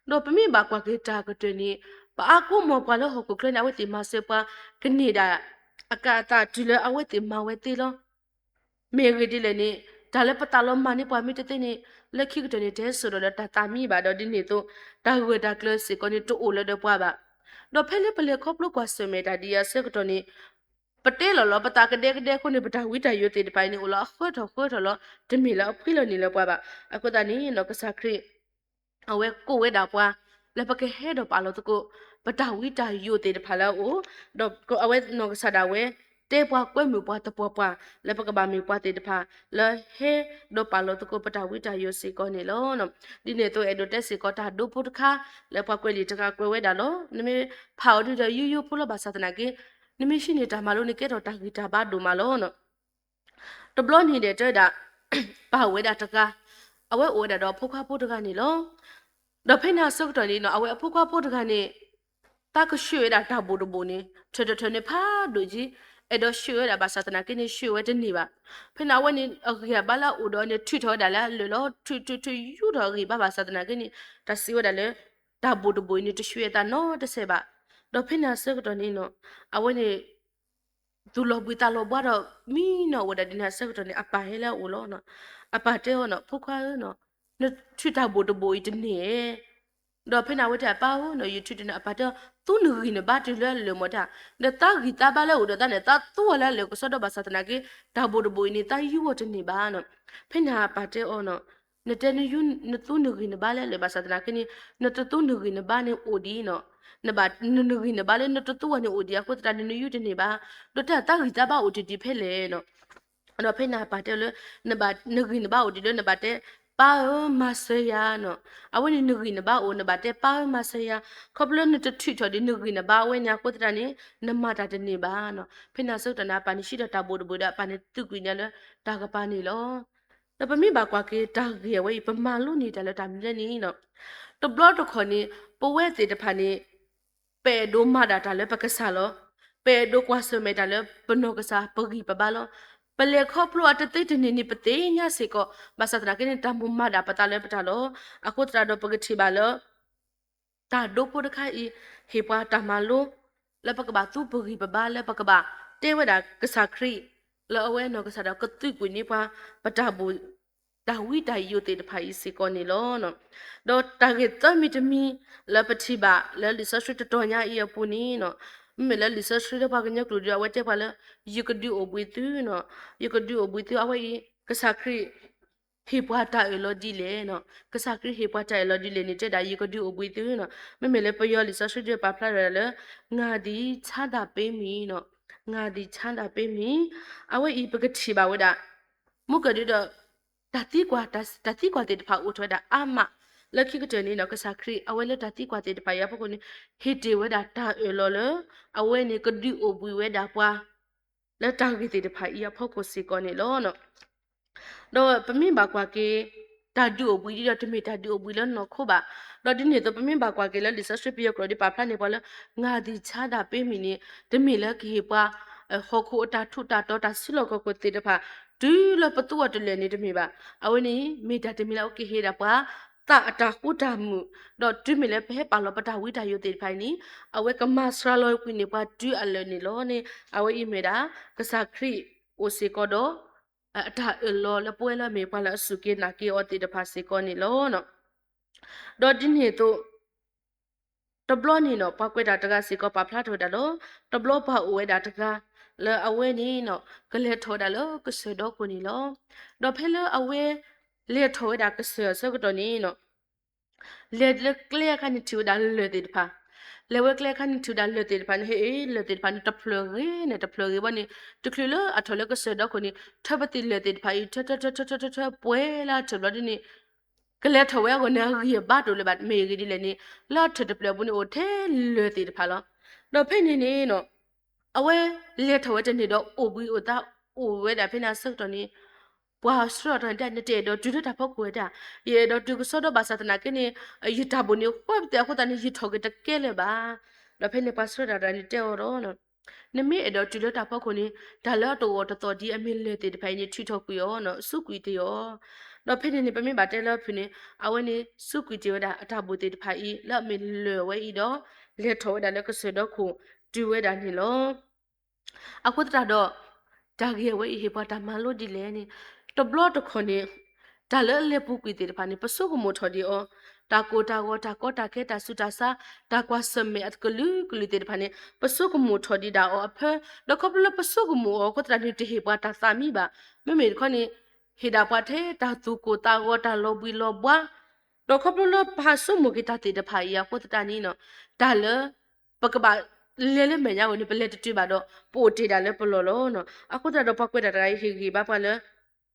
ဒီးပမ့ၢ်ဘၣ်ကွၢ်က့ၤတၢ်ကတၢၢ်န့ၣ် ပအါကိးမီၢ်ပှၤလၢဟီၣ်ခိၣ်ချၢန့ၣ် အဝဲသ့ၣ်မၤစၢၤပှၤ ကန့ၢ်ဒၣ်အကးအသးတုၤလၢအဝဲသ့ၣ်မၤဝဲသ့လီၤ. မ့ၢ်အဂ့ၢ်ဒ်လဲၣ်န့ၣ် တၢ်လၢပသးလီၤမၤန့ၢ်ပှၤမ့ၢ်တသ့န့ၣ် လၢခံကတၢၢ်န့ၣ် တဟဲစိာ်ဒီးလၢတၢ်သးမံဘၣ်ဒီးဒ်န့ၣ်အသိး တၢ်ဂၢၢ်တၢ်ကျၢၤစ့ၢ်ကီးန့ၣ် တအိၣ်လၢၤဒီးပှၤဘၣ်. ဒီးဖဲလၢပလဲၤခီဖျိကွၢ်ဆၢၣ်မဲာ်တၢ်ဒ်အံၤအဆၢကတီၢ်န့ၣ် ပတဲလီၤလီၤပသးကဒဲကဒဲအဃိန့ၣ် ပတၢ်ဝံတၢ်ယိးသ့ၣ်တဖၣ်အံၤန့ၣ် အိၣ်လၢအဃၢထီၣ်ဃၢထီၣ်လီၤ. တမ့ၢ်လၢအဖှံလီၤနံၤလၢၤပှၤဘၣ်. အဃိသတးန့ၣ် ကစၢ်ခရံာ် အဝဲကိးဝဲဒၣ်ပှၤ လၢပကဟဲဒီးပာ်လီၤသကိး ပတၢ်ဝံတၢ်ယိးသ့ၣ်တဖၣ်လၢအအိၣ်, ဒီးအဝဲနီၢ်ကစၢ်ဒၣ်ဝဲ တဲပှၤကွဲမုာ်ပှၤသပှၢ်ပှၢ် လၢပကဘၣ်မ့ၢ်ပှၤသ့ၣ်တဖၣ် လၢဟဲဒီးပာ်လီၤသကိးပတၢ်ဝံတၢ်ယိးစ့ၢ်ကီးန့ၣ်လီၤ. ဒ်န့ၣ်အသိးအဲၣ်ဒိးတဲစ့ၢ်ကီးတၢ်ဒိဖိတခါ လၢပှၤကွဲးလံာ်တဂၤကွဲးဝဲဒၣ်လီၤ. နမ့ၢ်ဖးအီၤဒုဒီးယိယိဖိလီၤ ဘၣ်ဆၣ်သနာ်က့ နမ့ၢ်ဟံးန့ၢ်တၢ်မၤလိန့ၣ် ကဲထီၣ်တၢ်ဂံၢ်တၢ်ဘါဒိၣ်မးလီၤ. တဘျီန့ၣ်ဒီးတဲဝဲဒၣ် ပၢ်အိၣ်ဝဲဒၣ်တဂၤ, အဝဲအိၣ်ဝဲဒၣ်ဒီးအဖိခွါဖိတဂၤန့ၣ်လီၤ. ဒီးဖဲန့ၣ်အဆၢကတီၢ်န့ၣ်နီၤ အဝဲအဖိခွါဖိတဂၤန့ၣ် သးကဆှၢဝဲဒၣ်တၢ်ဘိၣ်တဘိၣ်န့ၣ် ထၢၣ်ထၢၣ်ထၢၣ်န့ၣ်ဖးဒိၣ်က့, အဲၣ်ဒိးဆှၢဝဲဒၣ်ဘၣ်ဆၣ်သနာ်က့န့ၣ် ဆှၢဝဲတန့ၢ်ဘၣ်. ဖဲန့ၣ်အဝဲန့ၣ် အဂံၢ်အဘါလၢအအိၣ်ဒီးန့ၣ် ထုးထီၣ်ဝဲဒၣ်လၢအလၢာ်လီၤ. ထုးထုးထုးယူၢ်ထီၣ်အဂံၢ်ဘါဘၣ်ဆၣ်သနာ်က့န့ၣ် တၢ်စံးဝဲဒၣ်လၢ တၢ်ဘိၣ်တဘိၣ်အံၤန့ၣ် တဆှၢအသးနီတစဲးဘၣ်. ဒီးဖဲန့ၣ်အဆၢကတီၢ်န့ၣ်နီၤ အဝဲန့ၣ် သူၣ်လီၤဘှံးသးလီၤဘှါဒီး မံနီၤအိၣ်ဝဲဒၣ်ဒ်န့ၣ်အဆၢကတီၢ်န့ၣ် အပၢ်ဟဲလၢအအိၣ်လီၤ. အပၢ်တဲအီၤနီၤ ဖိခွါဧၢနီၤ, နထုးတၢ်ဘိၣ်တဘိၣ်အံၤတန့ၢ်ဧါ. ဒီးဖဲန့ၣ်အဝဲတဲအပၢ်ဧၢနီၤ ယထုးတန့ၢ်. အပၢ်တဲအီၤ သူနဂံၢ်နဘါတုၤလၢအလၢာ်မးတၢ်, ဒီးသးဂံၢ်သးဘါလၢအအိၣ်ဒီးသးန့ၣ် သးသူအီၤလၢအလၢာ်ကစီဒီဘၣ်ဆၣ်သနာ်က့ တၢ်ဘိၣ်တဘိၣ်အံၤန့ၣ် သးယူၢ်အီၤတန့ၢ်ဘၣ်နီၤ. ဖဲန့ၣ်အပၢ်တဲအီၤနီၤ နတဲနယူၢ် နသူနဂံၢ်နဘါလၢအလၢာ်ဘၣ်ဆၣ်သနာ်က့န့ၣ် နတသူနဂံၢ်နဘါန့ၣ်အိၣ်ဒံးနီၤ. နဘၣ် နဂံၢ်နဘါလၢနတသူအီၤန့ၣ်အိၣ်ဒံးအဃိသတးန့ၣ် နယူၢ်တန့ၢ်ဘၣ်. ဒီးတဲသးဂံၢ်သးဘါအိၣ်တ့ၢ်ဒံးဖဲလဲၣ်နီၤ. ဒီးဖဲန့ၣ်အပၢ်တဲလၢ နဘၣ် နဂံၢ်နဘါအိၣ်ဒံးလၢနဘၣ်တဲ ပၢ်ဧၢ မၤစၢၤယၤနီၤ. အဝဲန့ၣ်နဂံၢ်နဘါအိၣ် နဘၣ်တဲပၢ်ဧၢ မၤစၢၤယၤ, ခီဖျိလၢနတထုးထီၣ်ဒံးနဂံၢ်နဘါအဝဲန့ၣ်အဃိသတးန့ၣ် နမၤတၢ်တန့ၢ်ဘၣ်နီၤ. ဖဲန့ၣ်အဆၢကတီၢ်န့ၣ် အပၢ်န့ၣ်စံးထီၣ်တၢ်ဘိၣ်တဘိၣ်ဒီး အပၢ်န့ၣ်သုးကွံာ်ညါလၢတၢ်ကပၤန့ၣ်လီၤ. ဒီးပမ့ၢ်ဘၣ်ကွၢ်က့ၤတၢ်ဂ့ၢ်အဝဲအံၤ ပမၤလိန့ၢ်တၢ်လၢတၢ်မနုၤလဲၣ်န့ၣ်နီၤ, တဘျီတခီၣ်န့ၣ် ပဝဲသ့ၣ်တဖၣ်န့ၣ် ပအဲၣ်ဒိးမၤဒၣ်တၢ်လၢပကစၢ်လီၤ. ပအဲၣ်ဒိးကွၢ်ဆၢၣ်မဲာ်တၢ်လၢပနီၢ်ကစၢ် ပဂံၢ်ပဘါလီၤ. ပလဲၤခီဖျိအတသ့တန့ၢ်န့ၣ် ပသ့ၣ်ညါစ့ၢ်ကီး, ဘၣ်ဆၣ်သနာ်က့န့ၣ် တၢ်မိၣ်မၤဒၣ်ပသးလၢပတၢ်လီၤ. အဃိသတးဒီးပကထံၣ်ဘၣ်လၢ တၢ်ဒိဖိတခါအံၤ ဟ့ၣ်ပှၤတၢ်မၤလိ လၢပကဘၣ်သူပဂံၢ်ပဘါ လၢပကဘၣ်တဲဝဲဒၣ်ကစၢ်ခရံာ် လၢအဝဲနီၢ်ကစၢ်ဒီးကသုးကွံာ်န့ၢ်ပှၤ ပတၢ်ဘိၣ် တၢ်ဝံတၢ်ယိာ်သ့ၣ်တဖၣ်အံၤစ့ၢ်ကီးန့ၣ်လီၤ. ဒီးတၢ်ဂ့ၢ်သၢမံၤတမံၤ လၢပထံၣ်ဘၣ်လၢလံာ်စီဆှံတတီၤညါအံၤအပူၤန့ၣ်နီၤ, မ့မ့ၢ်လၢလံာ်စီဆှံလၢပှၤကညီကျိာ်ဒီး အဝဲတဲပှၤလၢ ယကဒုးအိၣ်ဘှံးသုနီၤ, ယကဒုးအိၣ်ဘှံးသု အဝဲအံၤ ကစၢ်ခရံာ် ဟ့ၣ်ပှၤတၢ်အၢၣ်လီၤဒ်လဲၣ်နီၤ. ကစၢ်ခရံာ်ဟ့ၣ်ပှၤတၢ်အၢၣ်လီၤဒ်လဲၣ်န့ၣ် တဲဒၣ် ယကဒုးအိၣ်ဘှံးသုနီၤ. မ့မ့ၢ်လၢပယီၤလံာ်စီဆှံဒီးပာ်ဖျါထီၣ်ဒၣ်လၢ ငါသည်ချမ်းသာပေးမည်နီၤ, ငါသည်ချမ်းသာပေးမည်. အဝဲအံၤပကထံၣ်ဘၣ်ဝဲဒၣ် မုၢ်ကဒုဒီး တၢ်သံကွၢ် တၢ် တၢ်သံကွၢ်သ့ၣ်တဖၣ်အိၣ်ထီၣ်ဝဲဒၣ်အါမး, လၢခံကတၢၢ်န့ၣ်နီၤ ကစၢ်ခရံာ် အဝဲလၢတၢ်သံကွၢ်သ့ၣ်တဖၣ်အံၤအဖီခိၣ်န့ၣ် ဟ့ၣ်တ့ၢ်ဝဲဒၣ်တၢ်အၢၣ်လီၤလၢ အဝဲန့ၣ်ကဒုးအိၣ်ဘှံးဝဲဒၣ်ပှၤ လၢတၢ်ဂ့ၢ်သ့ၣ်တဖၣ်အံၤအဖီခိၣ်စ့ၢ်ကီးန့ၣ်လီၤ. ဒီးပမ့ၢ်ဘၣ်ကွၢ်က့ၤ တၢ်ဒုးအိၣ်ဘှံးဒီးတမ့ၢ်တၢ်ဒုးအိၣ်ဘှံးလၢနီၢ်ခိဘၣ်. ဒီးဒ်န့ၣ်အသိး ပမ့ၢ်ဘၣ်ကွၢ်က့ၤလၢလံာ်စီဆှံပယီၤကျိာ်ဒီးပာ်ဖျါန့ၢ်ပှၤလၢ ငါသည်ချမ်းသာပေးမည်န့ၣ် တမ့ၢ်လၢကဟ့ၣ်ပှၤ ဟီၣ်ခိၣ်အတၢ်ထူးတၢ်တီၤ တၢ်စုလီၢ်ခီၣ်ခိၣ်သ့ၣ်တဖၣ် တုၤလၢပသူအီၤတလၢာ်န့ၣ်တမ့ၢ်ဘၣ်. အဝဲန့ၣ် မ့ၢ်တၢ်တမံၤလၢအကဟ့ၣ်ဒၣ်ပှၤ သးအတၢ်ဃူတၢ်မုာ်, ဒီးတုၤမ့ၢ်လၢပဟဲပာ်လီၤပတၢ်ဝံတၢ်ယိာ်သ့ၣ်တဖၣ်အံၤန့ၣ် အဝဲကမၤစှၤလီၤကွံာ်န့ၢ်ပှၤတုၤအလၢာ်န့ၣ်လီၤန့ၣ် အဝဲအံၤမ့ၢ်ဒၣ် ကစၢ်ခရံာ်အိၣ်စ့ၢ်ကီးဒီး အတၢ်အၢၣ်လီၤလၢပဝဲလၢအမ့ၢ်ပှၤလၢအစူၢ်က့ၤနာ်က့ၤအီၤသ့ၣ်တဖၣ်စ့ၢ်ကီးန့ၣ်လီၤ. ဒီးဒ်န့ၣ်အသိး တဘျီန့ၣ်နီၤ ပှၤကွဲးတၢ်တဂၤစ့ၢ်ကီးပာ်ဖျါထီၣ်ဝဲဒၣ်လီၤ. တဘျီပှၤအိၣ်ဝဲဒၣ်တဂၤ လၢအဝဲန့ၣ်နီၤ ကလဲၤထီၣ်ဝဲဒၣ်လၢကစၢၢ်ဒီခိၣ်န့ၣ်လီၤ. ဒီးဖဲလၢအဝဲ လဲၤထီၣ်ဝဲဒၣ်ကစၢၢ်အဆၢကတီၢ်န့ၣ်နီၤ လဲၤလၢကျဲအခါန့ၣ်ထံၣ်ဝဲဒၣ်လၢၢ်သ့ၣ်တဖၣ်, လဲၤဝဲကျဲအခါန့ၣ်ထံၣ်ဝဲဒၣ်လၢၢ်သ့ၣ်တဖၣ်န့ၣ် ဟ့ၣ် လၢၢ်သ့ၣ်တဖၣ်န့ၣ် တဖျၢၣ်ဂ့ၤန့ၣ် တဖျၢၣ်ဂ့ၤဘၣ်န့ၣ် တချုးလၢအထီၣ်လၢကစၢၢ်ဒီခိၣ်န့ၣ် ထၢပသ့ၣ်လၢၢ်သ့ၣ်တဖၣ်အံၤ ထၢထၢထၢထၢထၢထၢထၢ ပှဲၤလၢအထၢၣ်ဘျီဒ်န့ၣ် ကလဲၤထီၣ်ဝဲအဂီၢ်န့ၣ် အဂံၢ်အဘါတအိၣ်လၢၤဘၣ် မ့ၢ်အဂ့ၢ်ဒ်လဲၣ်န့ၣ် လၢအထၢၣ်တဖျၢၣ်အပူၤန့ၣ် အိၣ်ထဲလၢၢ်သ့ၣ်တဖၣ်လီၤ. ဒီးဖဲန့ၣ်န့ၣ်နီၤ အဝဲလဲၤထီၣ်ဝဲတန့ၢ်ဒီးအိၣ်ဘှံးအိၣ်သါအိၣ်ဝဲဒၣ်ဖဲန့ၣ်အဆၢကတီၢ်န့ၣ် ပှၤဆှၢအီၤတဂၤန့ၣ် နတအဲၣ်ဒိးတုၤလၢတၢ်ဖီခိၣ်ဝဲဒၣ်, ယအဲၣ်ဒိးတုၤကစီဒီဘၣ်ဆၣ်သနာ်က့န့ၣ် ယတၢ်ဘိၣ်န့ၣ် ဃိပသ့ၣ်အဃိသတးန့ၣ် ယထီၣ်က့ၤတကဲလၢၤဘၣ်. ဒီးဖဲန့ၣ်ပှၤဆှၢတၢ်တဂၤန့ၣ်တဲအီၤဒီး နမ့ၢ်အဲၣ်ဒိးတုၤလၢတၢ်ဖီခိၣ်န့ၣ် တၢ်လၢအတဂီၢ်တသီၣ်ဒံးအမ့ၢ်လၢၢ်သ့ၣ်တဖၣ်အံၤန့ၣ် ထုးထီၣ်ကွံာ်အီၤနီၤ စူးကွံာ်တ့ၢ်အီၤ. ဒီးဖဲန့ၣ်န့ၣ် ပမ့ၢ်ဘၣ်တဲလၢဖုၣ်န့ၣ် အဝဲန့ၣ်စူးကွံာ်တ့ၢ်ဝဲဒၣ်အတၢ်ဘိၣ်သ့ၣ်တဖၣ်အံၤ လၢအမ့ၢ်လၢၢ်ဝဲအံၤဒီး လဲၤထီၣ်ဝဲဒၣ်လၢကစၢၢ်ဒီခိၣ်တုၤဝဲဒၣ်န့ၣ်လီၤ. အဃိသတးဒီး တၢ်ဂ့ၢ်အဝဲအံၤဟ့ၣ်ပှၤတၢ်မၤလိဒ်လဲၣ်န့ၣ် တဘျီတခီၣ်န့ၣ် တၢ်လၢအလဲၤပူၤကွံာ်သ့ၣ်တဖၣ်န့ၣ် ပဆိကမိၣ်ထီၣ်ဒံးအီၤ, တၢ်ကိၢ်တၢ်ဂီၤ တၢ်ကီတၢ်ခဲ တၢ်ဆူးတၢ်ဆါ တၢ်ကွၢ်ဆၢၣ်မဲာ်အကလုာ်ကလုာ်သ့ၣ်တဖၣ်န့ၣ် ပဆိကမိၣ်ထီၣ်ဒံးဒၣ်အီၤအဖၢ, ဒီးခီဖျိလၢပဆိကမိၣ်အီၤအဃိသတးန့ၣ် တဟ့ၣ်ပှၤတၢ်သးမံဘၣ်. မ့မ့ၢ်တခီန့ၣ် ဟ့ၣ်ဒၣ်ပှၤထဲတၢ်သူၣ်ကိၢ်သးဂီၤ တၢ်လီၤဘှံးလီၤဘှါ ဒီးခီဖျိလၢပဟးဆိကမိၣ်က့ၤတၢ်သ့ၣ်တဖၣ်အံၤအဃိသတးန့ၣ်နီၤ တၢ်လၢ ပကဘၣ်လဲၤလၢမဲာ်ညါအဂီၢ်န့ၣ် ပလဲၤတတုၤဘၣ်ဒီး ပအိၣ်တ့ၢ်ဒၣ်လၢပလီၢ်လီၤ. အဃိသတးဒီးပှၤကွဲးတၢ်တဂၤအံၤဟ့ၣ်ဂံၢ်ဘါပှၤလၢ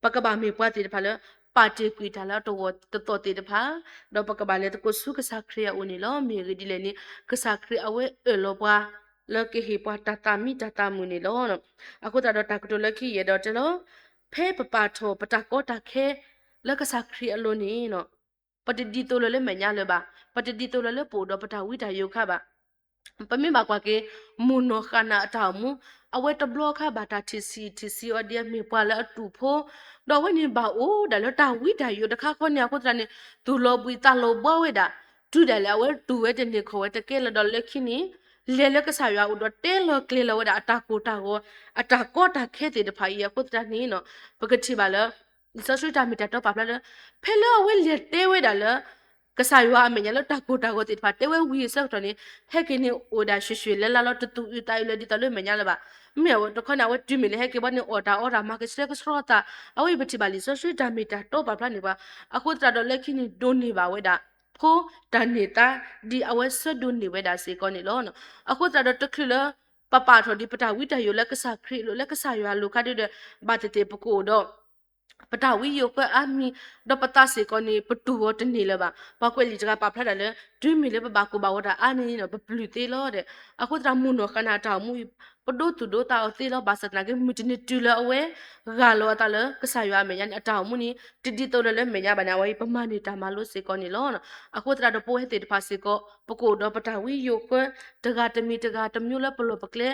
ပကဘၣ်မ့ၢ်ပှၤသ့ၣ်တဖၣ်လၢ ပာ်တ့ၢ်ကွံာ်တၢ်လၢအတဂီၢ်တသီၣ်သ့ၣ်တဖၣ်, ဒီးပကဘၣ်လဲၤသကိးဆူကစၢ်ခရံာ်အအိၣ်န့ၣ်လီၤ. မ့ၢ်အဂ့ၢ်ဒ်လဲၣ်န့ၣ် ကစၢ်ခရံာ်အဝဲအၢၣ်လီၤပှၤ လၢကဟ့ၣ်ပှၤတၢ်သးမံတၢ်သးမုာ်န့ၣ်လီၤ. အဃိသတးဒီးတၢ်ကတိၤလၢခံယအဲၣ်ဒိးတဲလီၤ, ဖဲပပာ်ထီၣ်ပတၢ်ကီတၢ်ခဲ လၢကစၢ်ခရံာ်အလိၤန့ၣ်နီၤ ပတဒ်သိးလၢလၢမဲာ်ညါလၢၤဘၣ်, ပတဒ်သိးလၢလၢပအိၣ်ဒီးပတၢ်ဝံတၢ်ယိးခါဘၣ်. ပမ့ၢ်ဘၣ်ကွၢ်က့ၤ မိၢ်နီၢ်ဃၣ်နၢ်အတၢ်အိၣ်မူ, အဝဲတဘျီခါဘၣ်တၢ်ထံၣ်ဆံးထံၣ်ဆံးအီၤဒ်အမ့ၢ်ပှၤလၢအတူၢ်ဖိ, ဒီးအဝဲန့ၣ်ဘၣ်အိၣ်ဒၣ်လၢတၢ်ဝံတၢ်ယိးတခါဃီန့ၣ်အဃိသတးန့ၣ် သူၣ်လီၤဘှံးသးလီၤဘှါဝဲဒၣ်, တုၤဒၣ်လဲာ်အဝဲတူၢ်ဝဲတန့ၢ်ခီၣ်ဝဲတကဲလၢၤဒီးလၢခံန့ၣ် လဲၤလၢကစၢ်ယွၤအိၣ်ဒီးတဲလီၤကျဲၤလီၤဝဲဒၣ်အတၢ်ကိၢ်တၢ်ဂီၤ အတၢ်ကီတၢ်ခဲသ့ၣ်တဖၣ်အံၤအဃိသတးန့ၣ် ပကထံၣ်ဘၣ်လၢ လံာ်စီဆှံတၢ်မ့ၢ်တၢ်တီပာ်ဖျါလၢ ဖဲလၢအဝဲလဲၤတဲဝဲဒၣ်လၢ ကစၢ်ယွၤအမဲာ်ညါလၢတၢ်ကိၢ်တၢ်ဂီၤသ့ၣ်တဖၣ်တဲဝဲဝံၤအဆၢကတီၢ်န့ၣ် ဟဲက့ၤန့ၣ်အိၣ်ဒၣ်ဆှဲးဆှဲးလၢလၢလီၤ တသူၣ်အုးသးအုးလၢဒ်သိးလၢမဲာ်ညါလၢၤဘၣ်. မ့ၢ်အဝဲတခီန့ၣ် အဝဲတုၤမ့ၢ်လၢဟဲက့ၤဘီန့ၣ် အီၣ်တၢ်အီတၢ်မၤကဆှဲကဆှီအသး အဝဲအံၤပထံၣ်ဘၣ်လံာ်စီဆှံတၢ်မ့ၢ်တၢ်တီပာ်ဖျါန့ၣ်ပှၤ အဃိသတးဒီးလၢခံန့ၣ်ဒိးန့ၢ်ဘၣ်ဝဲဒၣ် ဖိတၢ်န့ၢ်သါ ဒ်အဝဲဆၢဒိးန့ၢ်ဝဲဒၣ်စ့ၢ်ကီးန့ၣ်လီၤ. အဃိသတးဒီးတချုးလၢ ပပာ်ထီၣ်ဒံးပတၢ်ဝံတၢ်ယိးလၢကစၢ်ခရံာ်အလိၤ လၢကစၢ်ယွၤအလိၤခါဒ်ဒီး ဘၣ်သ့ၣ်သ့ၣ်ပကအိၣ်ဒီး ပတၢ်ဝံယိးဃၢအါမံၤ ဒီးပသးစ့ၢ်ကီးန့ၣ် ပတူၢ်ဂီၤတန့ၢ်လၢၤဘၣ်. ပှၤကွဲးလံာ်တဂၤပာ်ဖျါတၢ်လၢ တုၤမ့ၢ်လၢပဘၣ်ကိၢ်ဘၣ်ဂီၤတၢ်အါန့ၣ် ပပျုၢ်သ့လီၤဒီး အဃိသတးမိၢ်နီၢ်ဃၣ်နၢ်အတၢ်အိၣ်မူအံၤ ပဒိသူၣ်ဒိသးအီၤသ့လီၤ. ဘၣ်ဆၣ်သနာ်က့ မုၢ်တနံၤတုၤလၢအဝဲ ဂၢ်လီၤအသးလၢကစၢ်ယွၤအမဲာ်ညါန့ၣ် အတၢ်အိၣ်မူန့ၣ် တဒ်သိးလၢလၢမဲာ်ညါဘၣ်န့ၣ် အဝဲအံၤပမၤန့ၢ်တၢ်မၤလိစ့ၢ်ကီးန့ၣ်လီၤ. အဃိသတးဒီးပဝဲသ့ၣ်တဖၣ်စ့ၢ်ကီး ပကအိၣ်ဒီးပတၢ်ဝံယိးဃၢ တဂၤတမံၤတဂၤတမျိုးလၢပလီၢ်ပကျဲ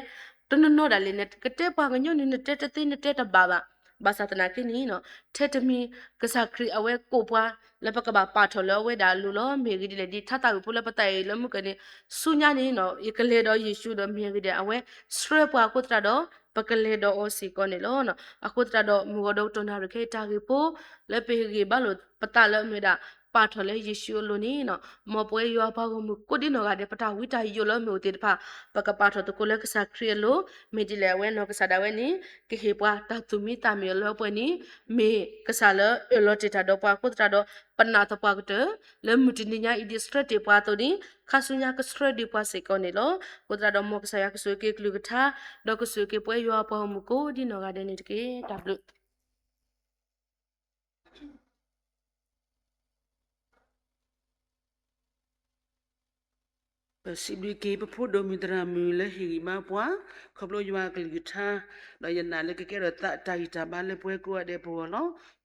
တနီၤနီၤဒၣ်လဲာ်န့ၣ် ကတဲပှၤကညီန့ၣ် နတဲတသ့နတဲတဘၣ်ဘၣ်. ဘၣ်ဆၣ်သနာ်က့န့ၣ် ထဲတမံၤ ကစၢ်ခရံာ်အဝဲကိးပှၤ လၢပကဘၣ်ပာ်ထီၣ်လၢအဝဲဒၣ်အလိၤလီၤ. မ့ၢ်ဂ့ၤဒ်လဲၣ်ဒ်ထါသးဝံၣ်ဖိလၢပသးအံၤလၢမုၢ်ကန့ၣ် ဆူညါန့ၣ် ယကလဲၤဒီးယ့ၣ်ၡူးဒီးမ့ၢ်ဂ့ၤဒ်အဝဲ ဆှၢပှၤအဃိသတးဒီး ပကလဲၤဒီးအီၤစ့ၢ်ကီးန့ၣ်လီၤ. အဃိသတးဒီးမုၢ်ဂီၤဒီးကတီၢ်နၣ်ရံၣ်ခဲအံၤတၢ်ဂ့ၢ်ဖိ လၢပဟ့ၣ်ဂံၢ်ဘါလိာ်ပသးလၢအမ့ၢ်ဝဲဒၣ် ပာ်ထီၣ်လၢယ့ၣ်ၡူးအလိၤန့ၣ် မ်ပဝဲယွၤပှၤဂီၢ်မုၢ်ကိးဒံနီၢ်ဂၤဒဲး ပတၢ်ဝံတၢ်ယိးလၢအမ့ၢ်အိၣ်သ့ၣ်တဖၣ် ပကပာ်ထီၣ်သကိးလၢကစၢ်ခရံာ်အလိၤ, မ့ၢ်ဒ်လဲၣ်အဝဲနီၢ်ကစၢ်ဒၣ်ဝဲန့ၣ် ကဟ့ၣ်ပှၤတၢ်သူၣ်မံသးမုာ်အလၢအပှဲၤန့ၣ် မ့ၢ်ကစၢ်လၢအၢၣ်လီၤတ့ၢ်တၢ်ဒီးပှၤအဃိသတးဒီး ပနာ်သပှၢ်ကတၢၢ် လၢမုၢ်တနံၤညါအံၤဒ်ဆှၢတ့ၢ်ပှၤအသိးန့ၣ် ခါဆူညါကဆှၢဒံးပှၤစ့ၢ်ကီးန့ၣ်လီၤ. အဃိသတးဒီးမ်ကစၢ်ယွၤကဆိၣ်ဂ့ၤက့ၤကလုၢ်ကထါ ဒီးကဆိၣ်ဂ့ၤက့ၤပဝဲယွၤပှၤဂီၢ်မုၢ်ကိးဒံနီၢ်ဂၤဒဲးန့ၣ်တက့ၢ်. တၢ်ဘျုး ပစံးဘျုးက့ၤပဖိဒိၣ်မုၢ်သရၣ်မုၣ်လၢဟ့ၣ်ဂံၢ်ဘါပှၤ ခီဖျိယွၤအကလုၢ်ကထါ ဒီးယနာ်လၢကကဲထီၣ်တၢ်ဂံၢ်တၢ်ဘါလၢပဝဲကိးဂၤဒဲးအဂီၢ်လီၤ.